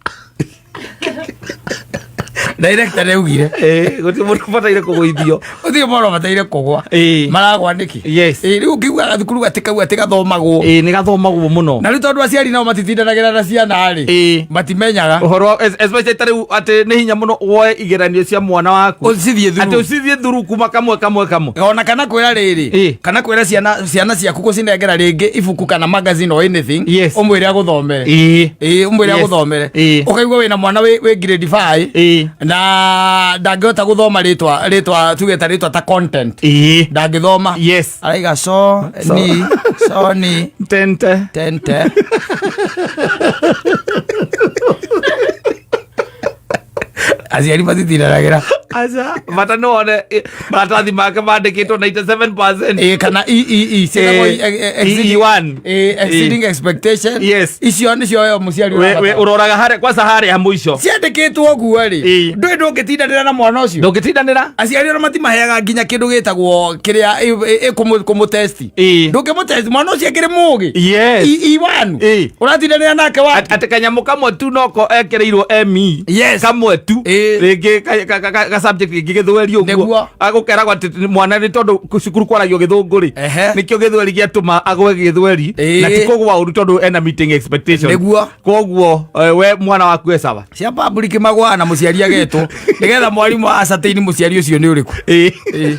[SPEAKER 1] Director nĩaugire
[SPEAKER 2] Gũtirĩ mũndũ ũbataire kũgũithio.
[SPEAKER 1] Gũtirĩ mwana ũbataire kũgwa. Maragwa nĩkĩ? Rĩu ũkĩiguaga thukuru atĩ kau atĩ gathomagwo.
[SPEAKER 2] Nĩ gathomagwo mũno.
[SPEAKER 1] Na rĩu tondũ aciari nao matitindanagĩra na ciana rĩ, matimenyaga
[SPEAKER 2] ũhoro especially ta rĩu atĩ nĩ hinya mũno woe igeranio cia mwana waku
[SPEAKER 1] ũcithiĩ
[SPEAKER 2] atĩ
[SPEAKER 1] through.
[SPEAKER 2] ũcithiĩ through kuma kamwe kamwe kamwe.
[SPEAKER 1] Ona kana kwĩra rĩrĩ, kana kwĩra ciana ciaku gũcinengera rĩngĩ ibuku kana magazine or anything, ũmwĩre agũthomere. Ĩ, ũmwĩre agũthomere. Ũkaigua wĩna mwana wĩ grade 5 na ndangĩhota gũthoma rĩtwa tuge ta rĩtwa ta content. Ndangĩthoma. Araiga so ni so ni
[SPEAKER 2] tente
[SPEAKER 1] tente. Aciari matitindanagĩra.
[SPEAKER 2] Aca, bata nĩ wone maratathi make mandĩkĩtwo 97%.
[SPEAKER 1] Ĩ, kana EEE ciĩtagwo
[SPEAKER 2] EE1.
[SPEAKER 1] Exceeding expectation. Icio nĩcio we mũciari
[SPEAKER 2] We
[SPEAKER 1] ũrabatara.
[SPEAKER 2] ũroraga harĩa kwanza harĩa mũico.
[SPEAKER 1] Ciandĩkĩtwo ũguo rĩ, ndũĩ ndũngĩtindanĩra na mwana ũcio.
[SPEAKER 2] Ndũngĩtindanĩra.
[SPEAKER 1] Aciari ona matimaheaga nginya kĩndũ gĩtagwo kĩrĩa kũmũtesti. Ndũngĩmũtesti mwana ũcio akĩrĩ mũgĩ. E1 ũratindanĩra nake wa
[SPEAKER 2] Atĩ kanyamũ kamwe tu noko ekereirwo ME. Kamwe tu. Rĩngĩ subject ĩngĩ gĩthweri ũguo.
[SPEAKER 1] Nĩguo.
[SPEAKER 2] Agũkeragwo atĩ mwana nĩ tondũ cukuru kwaragio gĩthũngũ rĩ, nĩkĩo gĩthweri gĩatũma agwe gĩthweri, na ti kũgwa ũru tondũ ena meeting expectation.
[SPEAKER 1] Nĩguo.
[SPEAKER 2] Koguo we mwana waku e sawa.
[SPEAKER 1] Cia public magwaga na mũciari agetwo nĩgetha mwarimũ ascertain mũciari ũcio nĩ ũrĩkũ. Ĩĩ.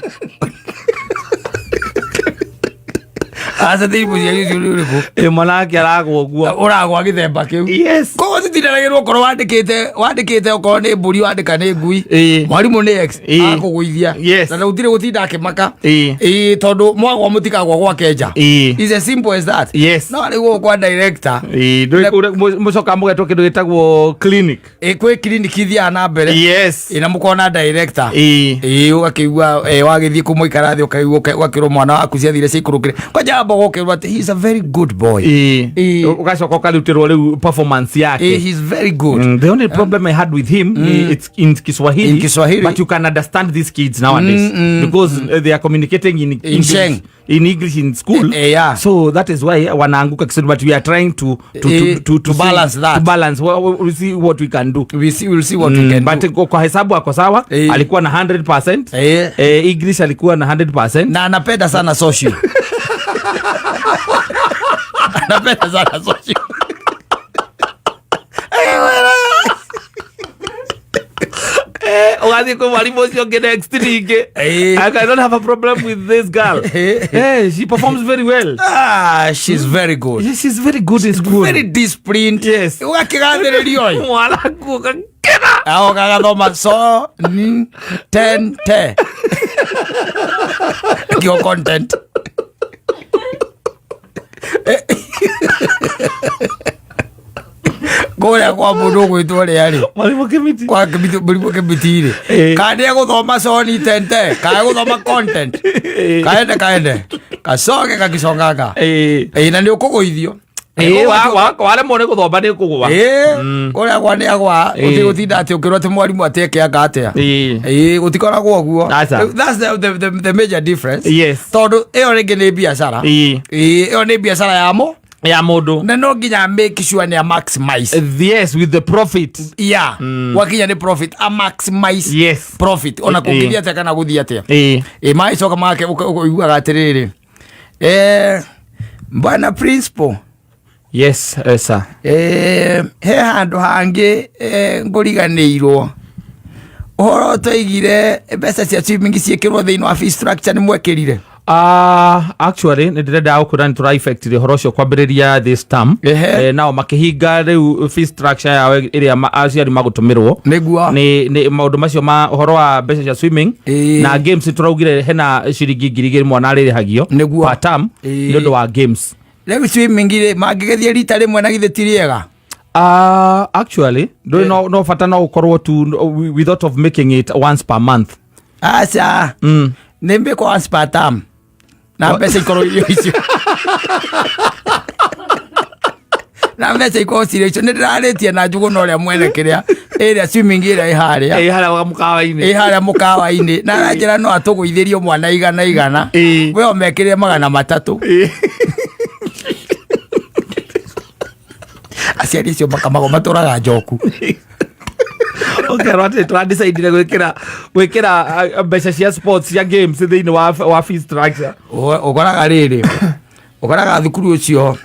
[SPEAKER 1] Ascertain mũciari ũcio nĩ ũrĩkũ.
[SPEAKER 2] Ĩĩ, mwana wake aragwa ũguo.
[SPEAKER 1] Ũragwa gĩthemba kĩu. Koguo titindanagĩrwo okorwo wandĩkĩte okorwo nĩ mbũri wandĩka nĩ ngui. Mwarimũ nĩ X akũgũithia. Na gũtirĩ gũtinda akĩmaka. Ĩĩ, tondũ mwagwa mũtikagwa gwake nja. It's as simple as that. No rĩu gũkũ kwa director.
[SPEAKER 2] Ĩĩ, ndũĩ mũcokaga mũgetwo kĩndũ gĩtagwo clinic.
[SPEAKER 1] Ĩ, kwĩ clinic ithiaga na mbere. Ĩ, na mũkona director. Ĩ, ũgakĩigua, wagĩthiĩ kũmũikara thĩ ũkaigua ũgakĩrwo mwana waku ciathire ciikũrũkire. Kwanja amba ũgokĩrwo atĩ he is a very good boy. Ĩĩ.
[SPEAKER 2] Ũgacoka ũkarutĩrwo rĩu performance yake.
[SPEAKER 1] Ĩ, he is very good.
[SPEAKER 2] The only problem I had with him, it's in Kiswahili,
[SPEAKER 1] In Kiswahili.
[SPEAKER 2] but you can understand these kids nowadays because they are communicating in English,
[SPEAKER 1] Sheng.
[SPEAKER 2] in English in school.
[SPEAKER 1] Yeah.
[SPEAKER 2] So that is why wanaanguka Kiswahili, but we are trying
[SPEAKER 1] To balance that.
[SPEAKER 2] To balance. We see what we can do.
[SPEAKER 1] We'll see what we can
[SPEAKER 2] But
[SPEAKER 1] do.
[SPEAKER 2] kwa hesabu ako sawa. Alikuwa na 100%. English alikuwa na 100%.
[SPEAKER 1] Na anapenda sana social. Anapenda sana social.
[SPEAKER 2] Ũgathiĩ kwĩ mwarimũ ũcio ũngĩ next rĩngĩ. I don't have a problem with this girl. She performs very well.
[SPEAKER 1] She's very good.
[SPEAKER 2] Yes, she's very good in school.
[SPEAKER 1] Very disciplined.
[SPEAKER 2] Yes.
[SPEAKER 1] Ũgakĩgathĩrĩrio ĩ.
[SPEAKER 2] Mwana waku ũgakena.
[SPEAKER 1] Aoka agathoma so n ten te. Your content. Kũrĩa kwa mũndũ ũgwĩtwo rĩa rĩ.
[SPEAKER 2] Mwarimũ Kĩmiti.
[SPEAKER 1] Kwa Kĩmiti, mũrimũ Kĩmiti rĩ. Kana nĩ egũthoma soni tente, kana egũthoma content. Kaende, kaende. Kacoke gakĩconganga. Ĩĩ, na nĩ ũkũgũithio.
[SPEAKER 2] Waremwo nĩ gũthoma nĩ ũkũgũa.
[SPEAKER 1] Ĩĩ, kũrĩa gwa nĩ agwa, gũtirĩ gũtinda atĩ ũkĩrwo atĩ mwarimũ atĩ eke anga atĩa. Ĩĩ, gũtikoragwo ũguo.
[SPEAKER 2] Aca.
[SPEAKER 1] That's the major difference.
[SPEAKER 2] Yes.
[SPEAKER 1] Tondũ ĩyo rĩngĩ nĩ biacara. Ĩĩ, ĩyo nĩ biacara ya mũ.
[SPEAKER 2] Ya mũndũ.
[SPEAKER 1] Na no nginya make sure nĩ a maximize.
[SPEAKER 2] Yes, with the profit.
[SPEAKER 1] Yeah. Gwakinya nĩ profit, a maximize profit. Ona kũngĩthiĩ atĩa kana gũthiĩ atĩa. Ĩĩ, magĩcoka make ũiguaga atĩrĩrĩ. Bwana principal.
[SPEAKER 2] Yes, sir.
[SPEAKER 1] He handũ hangĩ, ngũriganĩirwo. Ũhoro twaigire mbeca cia swimming ciĩkĩrwo thĩinĩ wa fee structure nĩ mwekĩrire?
[SPEAKER 2] Actually, nĩ ndĩrenda gũkwĩra nĩ tũra-effectire ũhoro ũcio kwambĩrĩria this term. Nao makĩhinga rĩu fee structure yao ĩrĩa aciari magũtũmĩrwo.
[SPEAKER 1] Nĩguo.
[SPEAKER 2] Nĩ maũndũ macio ma ũhoro wa mbeca cia swimming na games tũraugire hena ciringi ngiri igĩrĩ mwana arĩrĩhagio per term nĩ ũndũ wa games.
[SPEAKER 1] Rĩu swimming rĩ, mangĩgĩthiĩ rita rĩmwe na githĩ ti rĩega?
[SPEAKER 2] Actually, ndũrĩ no bata no ũkorwo tu, no, we thought of making it once per month.
[SPEAKER 1] Aca. Nĩ mbĩkwo once per term. Na mbeca ikorwo irio icio. Na mbeca ikorwo cirĩ icio. Nĩ ndĩrarĩtie na Njũgũna ũrĩa mwene kĩrĩa, ĩrĩa swimming ĩrĩa ĩ harĩa.
[SPEAKER 2] Ĩ harĩa mũkawa-inĩ.
[SPEAKER 1] Ĩ harĩa mũkawa-inĩ. Na aranjĩra no atũgũithĩrie mwana igana igana. We omekĩrĩre magana matatũ. Aciari acio makamagwo matũraga njoku.
[SPEAKER 2] Ũkerwo atĩ tũradecidire gwĩkĩra mbeca cia sports cia games thĩinĩ wa fee structure.
[SPEAKER 1] Ũkoraga rĩrĩ, ũkoraga thukuru ũcio,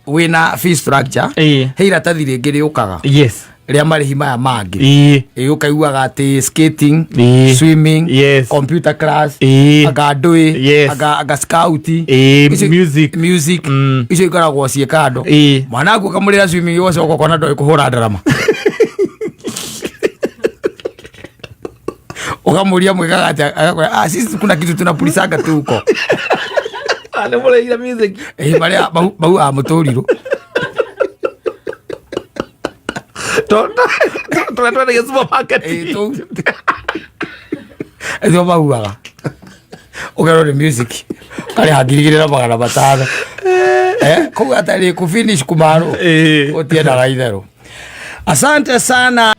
[SPEAKER 1] wĩna fee structure, he iratathi rĩngĩ rĩũkaga. Rĩa marĩhi maya mangĩ. Ũkaiguaga atĩ skating, swimming, computer class, anga ndũĩ, anga scout, icio
[SPEAKER 2] Music.
[SPEAKER 1] music, icio ikoragwo ciĩ kando. Mwana waku ũkamũrĩra swimming ũgacoka ũkona ndoĩ kũhũra ndarama. Ũkamũria mwĩkaga atĩa, agakwĩra, sisi kuna kitu tunapulisaga tu huko.
[SPEAKER 2] Nĩ mũrĩire music.
[SPEAKER 1] Marĩa mau a mũtũrirũ.
[SPEAKER 2] Tũrĩa twendagia supermarket.
[SPEAKER 1] Ĩtho mauaga. Ũkerwo nĩ music. Karĩha ngiri igĩrĩ na magana matano. Kũu atarĩ kũ finish kũmarũ. Gũtiendaga itherũ. Asante sana.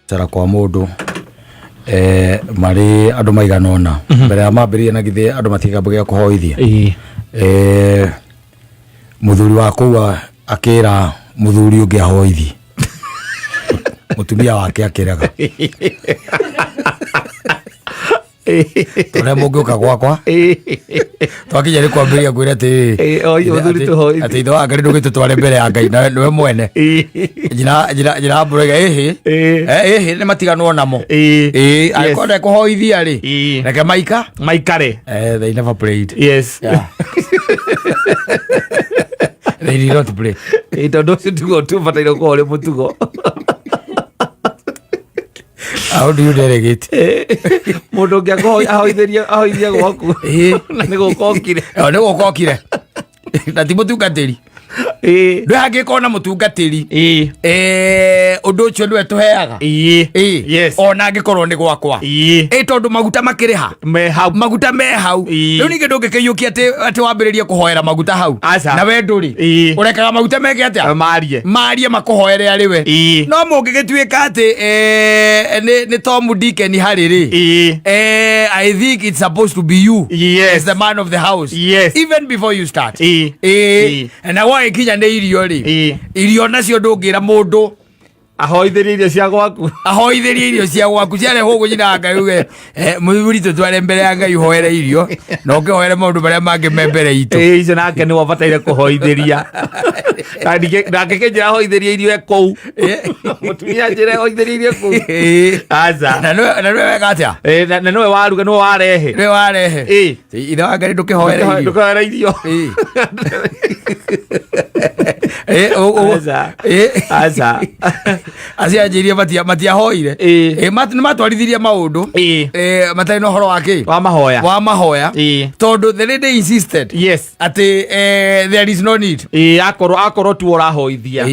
[SPEAKER 1] Cara kwa mũndũ, marĩ andũ maigana ũna. Mbere ya mambĩrĩria na githĩ andũ matigambagia kũhoithia. Mũthuri wa kũu akĩra mũthuri ũngĩ ahoithi, mũtumia wake akĩrega. Tũrĩa mũngĩũka gwakwa twakinya nĩ kwambĩrĩria kwĩra atĩ
[SPEAKER 2] Ĩ, oi, mũthuri tũhoithie.
[SPEAKER 1] Atĩ ithe wa Ngai, ndũgĩtũtware mbere ya Ngai na nĩwe mwene. Njĩra mbũrega ĩhĩ. Ĩhĩ, nĩ matiganwo namo. Ĩ, angĩkorwo ndekũhoithia rĩ, reke maika
[SPEAKER 2] maikare.
[SPEAKER 1] They never prayed. Yeah. They did not pray.
[SPEAKER 2] Ĩ, tondũ ũcio tiguo tũbataire gũkorwo ũrĩ mũtugo.
[SPEAKER 1] How do you delegate?
[SPEAKER 2] Mũndũ ũngĩ ahoithĩrie, ahoithie gwaku na nĩ gũka okire.
[SPEAKER 1] Nĩ gũka okire na ti mũtungatĩri. Ndwĩ hangĩkorwo na mũtungatĩri. Ũndũ ũcio nĩwe tũheaga. Ona angĩkorwo nĩ gwakwa. Ĩ, tondũ maguta makĩrĩ ha?
[SPEAKER 2] Me hau.
[SPEAKER 1] Maguta me hau. Rĩu ningĩ ndũngĩkĩiyũkia atĩ wambĩrĩrie kũhoera maguta hau.
[SPEAKER 2] Aca.
[SPEAKER 1] Na we ndũrĩ. Ũrekaga maguta meke atĩa?
[SPEAKER 2] Marie.
[SPEAKER 1] Marie, makũhoere arĩ we. No mũngĩgĩtuĩka atĩ nĩ Tom Deacon harĩ rĩ, I think it's supposed to be you as the man of the house, even before you start. Na gwagĩkinya nĩ irio rĩ, irio nacio ndũngĩra mũndũ
[SPEAKER 2] ahoithĩrie irio cia gwaku.
[SPEAKER 1] Ahoithĩrie irio cia gwaku ciarehwo ũguo, nyina Ngai uge, mũthuri, tũtware mbere ya Ngai ũhoere irio na ũkĩhoere maũndũ marĩa mangĩ me mbere itũ.
[SPEAKER 2] Ĩ, icio nake nĩwe ũbataire kũhoithĩria. Nake kĩnjĩra ahoithĩrie irio e kũu, mũtumia njĩra ahoithĩrie irio kũu. Aca.
[SPEAKER 1] Na nĩwe weka atĩa?
[SPEAKER 2] Ĩ, na nĩwe waruga, nĩwe warehe.
[SPEAKER 1] Nĩwe warehe. Ithe wa Ngai, ndũkĩhoere irio.
[SPEAKER 2] Ndũkahoere irio.
[SPEAKER 1] Ĩ,
[SPEAKER 2] Aca. Aca.
[SPEAKER 1] Acio anjĩrie matiahoire. Nĩ matwarithirie maũndũ matarĩ na ũhoro wa kĩ?
[SPEAKER 2] Wa mahoya.
[SPEAKER 1] Wa mahoya. Tondũ the lady insisted atĩ there is no need.
[SPEAKER 2] Ĩ, akorwo tu ũrahoithia.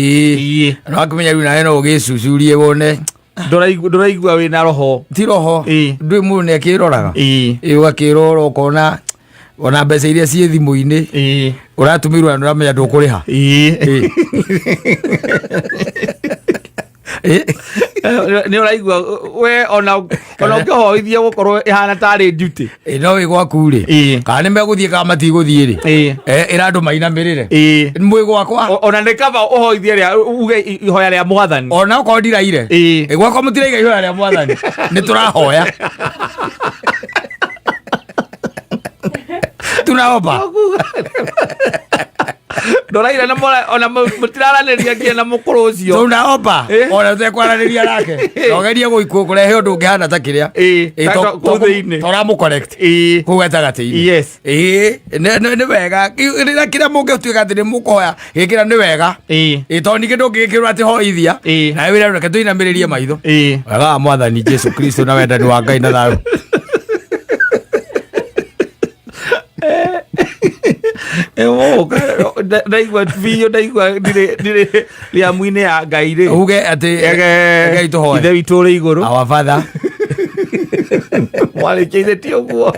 [SPEAKER 1] Na wakĩmenya rĩu nawe no ũgĩcucurie wone.
[SPEAKER 2] Ndũraigua wĩna roho.
[SPEAKER 1] Ti roho. Ndwĩ mũndũ nĩ akĩroraga. Ũgakĩrora ũkona ona mbeca iria ciĩ thimũ-inĩ ũratũmĩirwo na nĩũramenya ndũkũrĩha.
[SPEAKER 2] Nĩ ũraigua we ona ũkĩhoithia gũkorwo ĩhana tarĩ duty.
[SPEAKER 1] Ĩ, no wĩ gwaku rĩ, kana nĩ megũthiĩ kana matigũthiĩ rĩ, ĩra andũ mainamĩrĩre mwĩ gwakwa.
[SPEAKER 2] Ona nĩ kaba ũhoithie rĩa uge ihoya rĩa mwathani.
[SPEAKER 1] Ona okorwo ndiraire. Ĩ, gwakwa mũtiraiga ihoya rĩa mwathani, nĩ tũrahoya, tunaomba.
[SPEAKER 2] Ndũraira na ona mũtiraranĩria nginya na mũkũrũ ũcio.
[SPEAKER 1] Tunaomba. Ona tũtekwaranĩria nake, nogerie kũrehe ũndũ ũngĩhana ta kĩrĩa.
[SPEAKER 2] Kũu thĩinĩ.
[SPEAKER 1] Toramũ correct kũu gatagatĩ-inĩ. Ĩ, nĩ wega rĩrĩa kĩrĩa mũngĩtuĩka atĩ nĩ mũkũhoya gĩkĩra nĩ wega. Ĩ, tondũ ningĩ ndũngĩgĩkĩrwo atĩ hoithia nawe wĩra, reke tũinamĩrĩrie maitho. Wega wa mwathani Jesu Kristo na wendani wa Ngai na thayũ.
[SPEAKER 2] Ndaigua biũ, ndaigua ndirĩ rĩamu-inĩ ya Ngai rĩ.
[SPEAKER 1] Uge atĩ Ngai tũhoe.
[SPEAKER 2] Ithe witũ ũrĩ igũrũ.
[SPEAKER 1] Our Father.
[SPEAKER 2] Mwarĩkia ti ũguo?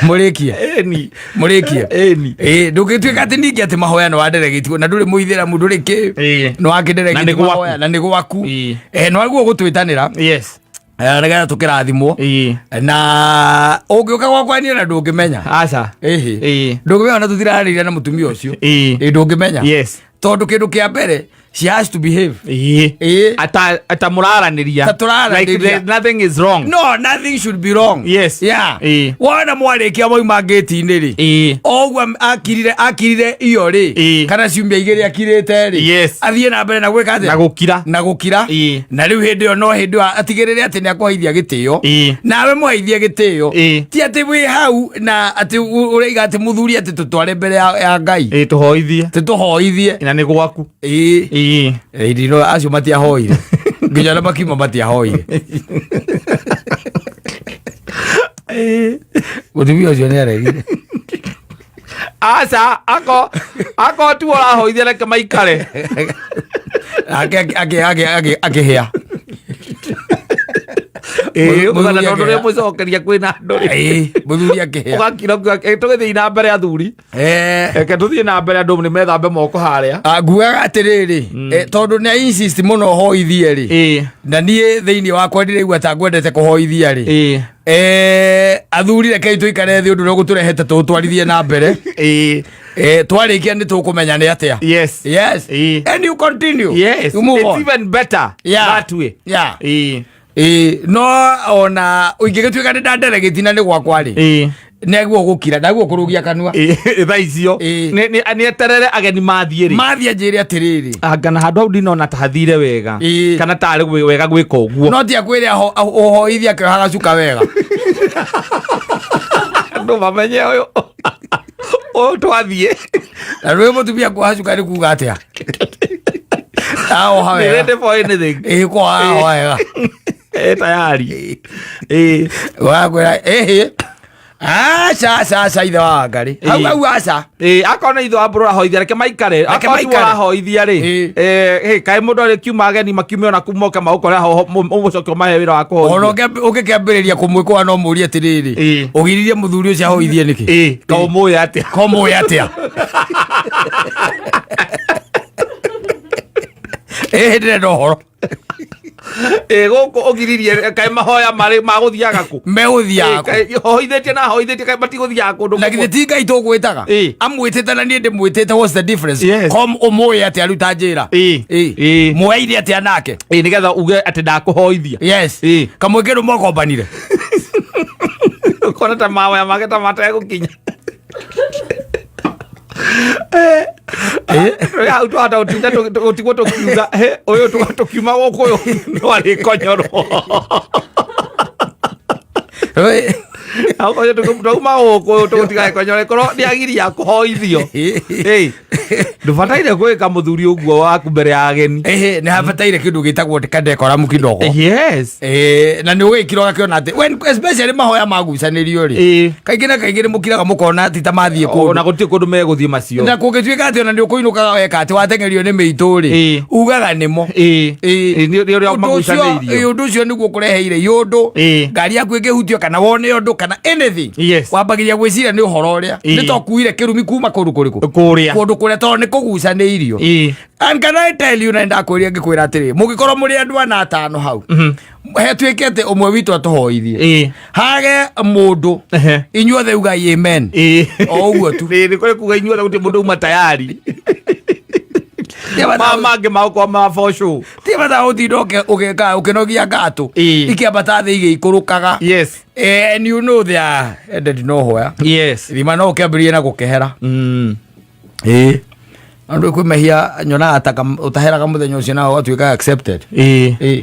[SPEAKER 1] Mũrĩkie.
[SPEAKER 2] Ĩni.
[SPEAKER 1] Mũrĩkie.
[SPEAKER 2] Ĩni.
[SPEAKER 1] Ĩ, ndũngĩtuĩka atĩ ningĩ atĩ mahoya nĩ wanderegĩtio na ndũrĩ mũithĩramu, ndũrĩ kĩ, nĩ
[SPEAKER 2] Na nĩ
[SPEAKER 1] wakĩnderegĩtio
[SPEAKER 2] gwaku.
[SPEAKER 1] mahoya na nĩ gwaku. Nĩ waguo gũtwĩtanĩra nĩgetha tũkĩrathimwo. Na ũngĩũka gwakwa niĩ na ndũngĩmenya.
[SPEAKER 2] Aca.
[SPEAKER 1] Ĩhĩ. Ndũngĩmenya na tũtiraranĩria na mũtumia ũcio. Ĩ, ndũngĩmenya. Tondũ kĩndũ kĩa mbere, she has to behave.
[SPEAKER 2] Ata mũraranĩria.
[SPEAKER 1] Ta tũraranĩria.
[SPEAKER 2] Like nothing is wrong.
[SPEAKER 1] No, nothing should be wrong. Yeah. Wona mwarĩkia mwauma ngĩti-inĩ rĩ, o ũguo akirire iyo rĩ, kana ciumia 2 akirĩte rĩ, athiĩ na mbere na gwĩka atĩa?
[SPEAKER 2] Na gũkira.
[SPEAKER 1] Na gũkira. Na rĩu hĩndĩ ĩyo, no hĩndĩ ĩyo atigĩrĩre atĩ nĩ akũheithia gĩtĩo. Nawe mũheithie gĩtĩo. Ti atĩ wĩ hau na atĩ ũraiga atĩ mũthuri atĩ tũtware mbere ya Ngai.
[SPEAKER 2] Tũhoithie.
[SPEAKER 1] Atĩ tũhoithie.
[SPEAKER 2] Na nĩ gwaku.
[SPEAKER 1] Ndino acio matiahoire nginya na makiuma, matiahoire. Mũtumia ũcio nĩ aregire.
[SPEAKER 2] Aca, ako tu ũrahoithia, reke maikare.
[SPEAKER 1] Akĩhĩa.
[SPEAKER 2] Ĩĩ, ũkona
[SPEAKER 1] Mũthuri
[SPEAKER 2] tondũ
[SPEAKER 1] akĩhĩa.
[SPEAKER 2] rĩa mũcokeria kwĩna andũ rĩ.
[SPEAKER 1] Ĩĩ, mũthuri akĩhĩa.
[SPEAKER 2] Ũgakira ũkiuga, "Ĩ, tũgĩthiĩ na mbere athuri."
[SPEAKER 1] Eh,
[SPEAKER 2] Reke tũthiĩ na mbere andũ nĩ methambe moko harĩa.
[SPEAKER 1] Ah, ngugaga atĩrĩrĩ, tondũ nĩ insist mũno hoithie rĩ,
[SPEAKER 2] Ĩĩ.
[SPEAKER 1] na niĩ thĩinĩ wakwa ndĩraigua ta ngwendete kũhoithia rĩ.
[SPEAKER 2] Ĩĩ.
[SPEAKER 1] Athuri rekei tũikare thĩ, ũndũ ũrĩa ũgũtũrehete tũũtwarithie na mbere.
[SPEAKER 2] Ĩĩ.
[SPEAKER 1] Twarĩkia nĩ tũkũmenya nĩ atĩa.
[SPEAKER 2] Yes.
[SPEAKER 1] Yes.
[SPEAKER 2] Ĩĩ.
[SPEAKER 1] And you continue.
[SPEAKER 2] Yes.
[SPEAKER 1] You move
[SPEAKER 2] It's
[SPEAKER 1] on.
[SPEAKER 2] even better
[SPEAKER 1] Yeah.
[SPEAKER 2] that way.
[SPEAKER 1] Yeah.
[SPEAKER 2] Ĩĩ.
[SPEAKER 1] Ĩĩ, no ona ingĩgĩtuĩka nĩ ndanderegĩti na nĩ gwakwa rĩ,
[SPEAKER 2] Ĩĩ.
[SPEAKER 1] nĩguo gũkira naguo kũrũgia kanua.
[SPEAKER 2] Ĩĩ, thaa icio
[SPEAKER 1] Ĩĩ.
[SPEAKER 2] Nĩ eterere ageni mathiĩ rĩ.
[SPEAKER 1] Mathiĩ anjĩre atĩrĩrĩ,
[SPEAKER 2] Anga na handũ hau ndinona ta hathire wega.
[SPEAKER 1] Ĩĩ.
[SPEAKER 2] Kana tarĩ wega gwĩka ũguo.
[SPEAKER 1] No ti akwĩre ũhoithie akĩohaga cuka wega.
[SPEAKER 2] Andũ mamenye ũyũ ũyũ twathiĩ.
[SPEAKER 1] Na rwĩ mũtumia kuoha cuka nĩ kuga atĩa? Aoha
[SPEAKER 2] Nĩ
[SPEAKER 1] wega.
[SPEAKER 2] ready for anything.
[SPEAKER 1] Ĩĩ, kuoha aoha wega.
[SPEAKER 2] Ĩ tayari. Ĩĩ.
[SPEAKER 1] Wakwĩra ĩhĩ, aca aca aca, ithe wa Wangarĩ hau.
[SPEAKER 2] Ĩĩ.
[SPEAKER 1] Hau aca.
[SPEAKER 2] Ĩĩ, akorwo nĩ ithe wa mbũrũ ũrahoithia, reke maikare.
[SPEAKER 1] Reke
[SPEAKER 2] Akorwo tiwe
[SPEAKER 1] maikare.
[SPEAKER 2] ũrahoithia rĩ,
[SPEAKER 1] Ĩĩ.
[SPEAKER 2] ĩ, kaĩ mũndũ arĩ kiuma ageni makiume ona kuu moke magũkore ũmũcoke ũmahe wĩra wa
[SPEAKER 1] Ona
[SPEAKER 2] kũhoithia.
[SPEAKER 1] ũngĩkĩambĩrĩria kũmwĩkũa no mũrie atĩrĩrĩ,
[SPEAKER 2] Ĩĩ.
[SPEAKER 1] ũgiririe mũthuri ũcio ahoithie nĩkĩ?
[SPEAKER 2] Ĩĩ, kaĩ ũmũĩ atĩa?
[SPEAKER 1] Ko mũĩ atĩa? Ĩhĩ, ndĩrenda ũhoro.
[SPEAKER 2] Ĩĩ, gũkũ ũgiririe kaĩ mahoya marĩ magũthiaga kũ?
[SPEAKER 1] Megũthiaga kũ?
[SPEAKER 2] Ĩĩ, kaĩ hoithĩtie na hoithĩtie kaĩ matigũthiaga kũndũ
[SPEAKER 1] Na githĩ
[SPEAKER 2] kũmwe?
[SPEAKER 1] ti Ngai tũgwĩtaga?
[SPEAKER 2] Ĩĩ.
[SPEAKER 1] Amwĩtĩte na niĩ ndĩmwĩtĩte, what's the difference?
[SPEAKER 2] Yes.
[SPEAKER 1] Ko ũmũĩ atĩa rĩu ta njĩra?
[SPEAKER 2] Ĩĩ.
[SPEAKER 1] Ĩĩ.
[SPEAKER 2] Ĩĩ.
[SPEAKER 1] Mweire atĩa nake?
[SPEAKER 2] Ĩĩ, nĩgetha uge atĩ ndakũhoithia.
[SPEAKER 1] Yes.
[SPEAKER 2] Ĩĩ.
[SPEAKER 1] Kamwĩkĩrũ mwakombanire.
[SPEAKER 2] Ũkona ta mahoya make ta mategũkinya. Hau twahota gũtinda gũtigwo tũkiuga, "Hĩ, ũyũ tũkiuma gũkũ ũyũ nĩ warĩkonyorwo." Twauma gũkũ ũyũ tũgũtigagĩkonyore korwo nĩ agiria kũhoithio. Ĩ, ndũbataire gwĩka mũthuri ũguo waku mbere ya ageni.
[SPEAKER 1] Ĩhĩ, nĩ habataire kĩndũ gĩtagwo kadekoramu kidogo.
[SPEAKER 2] Yes.
[SPEAKER 1] Na nĩ ũgĩkira ũgakĩona atĩ especially mahoya magucanĩrio rĩ,
[SPEAKER 2] Ĩĩ.
[SPEAKER 1] kaingĩ na kaingĩ nĩ mũkiraga mũkona ti ta mathiĩ
[SPEAKER 2] Ona
[SPEAKER 1] kũndũ.
[SPEAKER 2] gũtirĩ kũndũ megũthiĩ macio.
[SPEAKER 1] Na kũngĩtuĩka atĩ ona nĩ ũkũinũkaga weka atĩ wateng'erio nĩ mĩitũ rĩ,
[SPEAKER 2] Ĩĩ.
[SPEAKER 1] ugaga nĩmo.
[SPEAKER 2] Ĩĩ.
[SPEAKER 1] Ĩĩ.
[SPEAKER 2] Ĩĩ, nĩ ũrĩa
[SPEAKER 1] Ũndũ ũcio-
[SPEAKER 2] magucanĩirio.
[SPEAKER 1] ĩĩ, ũndũ ũcio nĩguo kũreheire iũndũ.
[SPEAKER 2] Ĩĩ.
[SPEAKER 1] Ngari yaku ĩngĩhutio kana wone ũndũ kana anything,
[SPEAKER 2] Yes.
[SPEAKER 1] wambagĩria gwĩciria nĩ ũhoro ũrĩa
[SPEAKER 2] Ĩĩ.
[SPEAKER 1] nĩ tokuire kĩrumi kuma kũndũ kũrĩkũ.
[SPEAKER 2] Kũrĩa.
[SPEAKER 1] Kũndũ kũrĩa tondũ nĩ kũgucanĩirio.
[SPEAKER 2] Ĩĩ.
[SPEAKER 1] And can I tell you, na ndakwĩria ngĩkwĩra atĩrĩ, mũngĩkorwo mũrĩ andũ ana atano hau, hetuĩke atĩ ũmwe witũ atũhoithie,
[SPEAKER 2] Ĩĩ.
[SPEAKER 1] hage mũndũ,
[SPEAKER 2] Ehe.
[SPEAKER 1] inyuothe ugai amen.
[SPEAKER 2] Ĩĩ.
[SPEAKER 1] O ũguo tu.
[SPEAKER 2] Ĩĩ, nĩ kũrĩ kuga inyuothe gũtirĩ mũndũ uma tayari. Ma mangĩ magũkorwo ma for sure.
[SPEAKER 1] Ti bata ũtinda ũgĩka ũkĩnogia ngatũ
[SPEAKER 2] Ĩĩ.
[SPEAKER 1] ikĩambata thĩ igĩikũrũkaga.
[SPEAKER 2] Yes.
[SPEAKER 1] And you know they are ended no hoya.
[SPEAKER 2] Yes.
[SPEAKER 1] Thima no ũkĩambĩrĩrie na gũkehera. Ĩĩ, andũ kwĩ mehia nyonaga ta ũtaheraga mũthenya ũcio nawe ũgatuĩka accepted.
[SPEAKER 2] Ĩĩ.
[SPEAKER 1] Ĩĩ,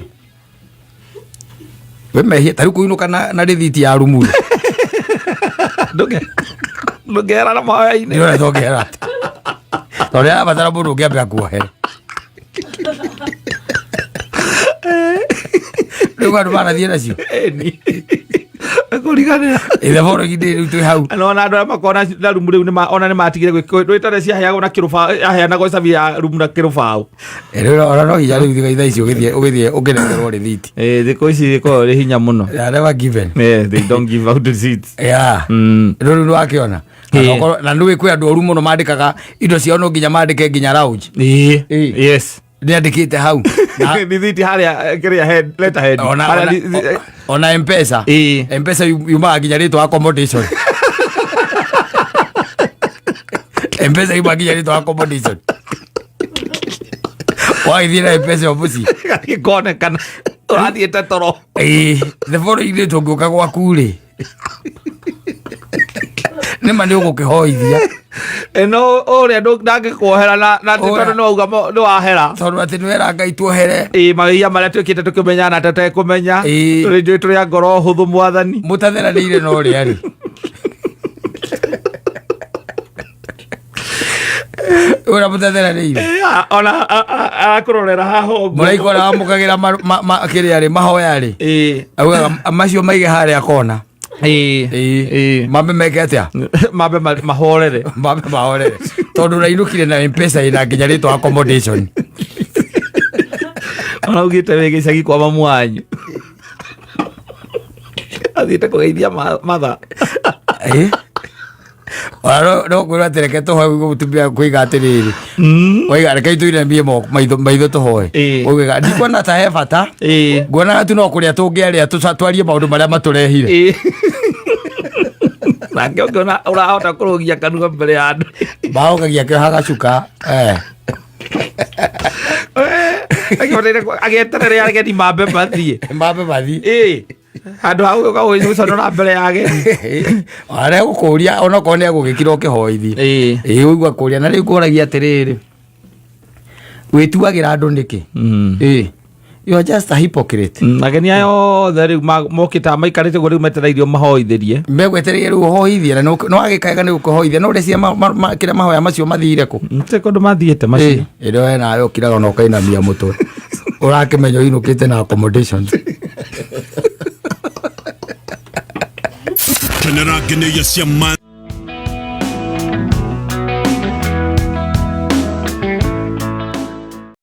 [SPEAKER 1] kwĩ mehia ta rĩu kũinũka na rĩthiti ya rumu.
[SPEAKER 2] Ndũngehera na mahoya-inĩ.
[SPEAKER 1] Ndĩrona tongehera atĩ tondũ nĩarabatara mũndũ ũngĩ ambe akuohere. Rĩu andũ marathiĩ nacio.
[SPEAKER 2] Ĩni. Kũriganĩra.
[SPEAKER 1] Ithe borogi-inĩ rĩu twĩ hau.
[SPEAKER 2] Na ona andũ arĩa makoragwo na rumu rĩu ona nĩ matigire gwĩtare ciaheagwo na kĩrũbaũ, yaheanagwo cabi ya rumu na kĩrũbaũ.
[SPEAKER 1] Rĩu ona no nginya rĩu thaa ici ũgĩthiĩ ũkĩnengerwo rĩthiti.
[SPEAKER 2] Ĩĩ, thikũ ici ĩkoragwo ĩrĩ hinya mũno.
[SPEAKER 1] They are never given.
[SPEAKER 2] Yeah, they don't give out receipts.
[SPEAKER 1] Yeah. Rĩu rĩu nĩwakĩona. Na na nĩũĩ kwĩ andũ oru mũno mandĩkaga indo ciao no nginya mandĩke nginya lounge.
[SPEAKER 2] Ĩĩ.
[SPEAKER 1] Ĩĩ.
[SPEAKER 2] Yes.
[SPEAKER 1] Nĩandĩkĩte hau.
[SPEAKER 2] Rithiti harĩa kĩrĩa head letterhead.
[SPEAKER 1] Ona
[SPEAKER 2] Harĩa
[SPEAKER 1] ona Mpesa.
[SPEAKER 2] Ĩĩ.
[SPEAKER 1] Mpesa yumaga nginya rĩtwa accommodation. Mpesa yumaga nginya rĩtwa accommodation. Wagĩthiĩ na Mpesa o mũciĩ.
[SPEAKER 2] Gathiĩ konekana ũrathiĩte toro.
[SPEAKER 1] Ĩĩ, the following day tũngĩũka gwaku rĩ, nĩma nĩ ũgũkĩhoithia.
[SPEAKER 2] Ĩno ũrĩa ndangĩkuohera na atĩ
[SPEAKER 1] Ũrĩa.
[SPEAKER 2] tondũ nĩ wauga nĩ wahera.
[SPEAKER 1] Tondũ atĩ nĩwera Ngai tuohere.
[SPEAKER 2] Ĩĩ, mawĩhia marĩa twĩkĩte tũkĩmenya na tũtekũmenya.
[SPEAKER 1] Ĩĩ.
[SPEAKER 2] Tũrĩ njũĩ tũrĩ a ngoro hũthũ mwathani.
[SPEAKER 1] Mũtatheranĩire na ũrĩa rĩ, ũrĩa mũtatheranĩire.
[SPEAKER 2] Ĩĩ, ona arakũrorera haha ũguo.
[SPEAKER 1] Mũraika ũrĩa wamũkagĩra kĩrĩa rĩ, mahoya rĩ,
[SPEAKER 2] Ĩĩ.
[SPEAKER 1] augaga macio maige harĩa kona.
[SPEAKER 2] Ĩĩ.
[SPEAKER 1] Ĩĩ.
[SPEAKER 2] Ĩĩ.
[SPEAKER 1] Mambe meke atĩa?
[SPEAKER 2] Mambe mahorere.
[SPEAKER 1] Mambe mahorere tondũ ũrainũkire na Mpesa ĩna nginya rĩtwa accommodation.
[SPEAKER 2] Ona ugĩte wĩ gĩcagi kwa mamu wanyu. Athiĩte kũgeithia matha.
[SPEAKER 1] Ona no kwĩrwo atĩ reke tũhoe ũguo mũtumia kũiga atĩrĩrĩ, waiga reke itũinamie moko maitho tũhoe. Ũgĩga ndikuona ta he bata. Nguona tu no kũrĩa tũngĩarĩa twarie maũndũ marĩa matũrehire.
[SPEAKER 2] Nake ũngĩona ũrahota kũrũgia kanua mbere ya andũ.
[SPEAKER 1] Maũgagia kĩoha gacuka.
[SPEAKER 2] Agĩbataire agĩeterere ageni mambe mathiĩ.
[SPEAKER 1] Mambe mathiĩ.
[SPEAKER 2] Handũ ha gũka gũconora mbere ya ageni.
[SPEAKER 1] Arĩa gũkũria onokorwo nĩ agũgĩkira ũkĩhoithie. Ĩĩ, ũigua kũria na rĩu kũragia atĩrĩrĩ, wĩtuagĩra andũ nĩkĩ? Ĩĩ, you are just a hypocrite.
[SPEAKER 2] Ageni aya othe rĩu mokĩte maikarĩte ũguo rĩu metereirio mahoithĩrie.
[SPEAKER 1] Megwetereire rĩu ũhoithie na nĩ wagĩkaga nĩ gũkũhoithia, no ũreciria kĩrĩa mahoya macio mathire kũ?
[SPEAKER 2] Ti kũndũ mathiĩte macio.
[SPEAKER 1] Ĩrĩa we nawe ũkiraga na ũkainamia mũtwe, ũrakĩmenya ũinũkĩte na accommodation.
[SPEAKER 3] Kenera ngeneia cia ma.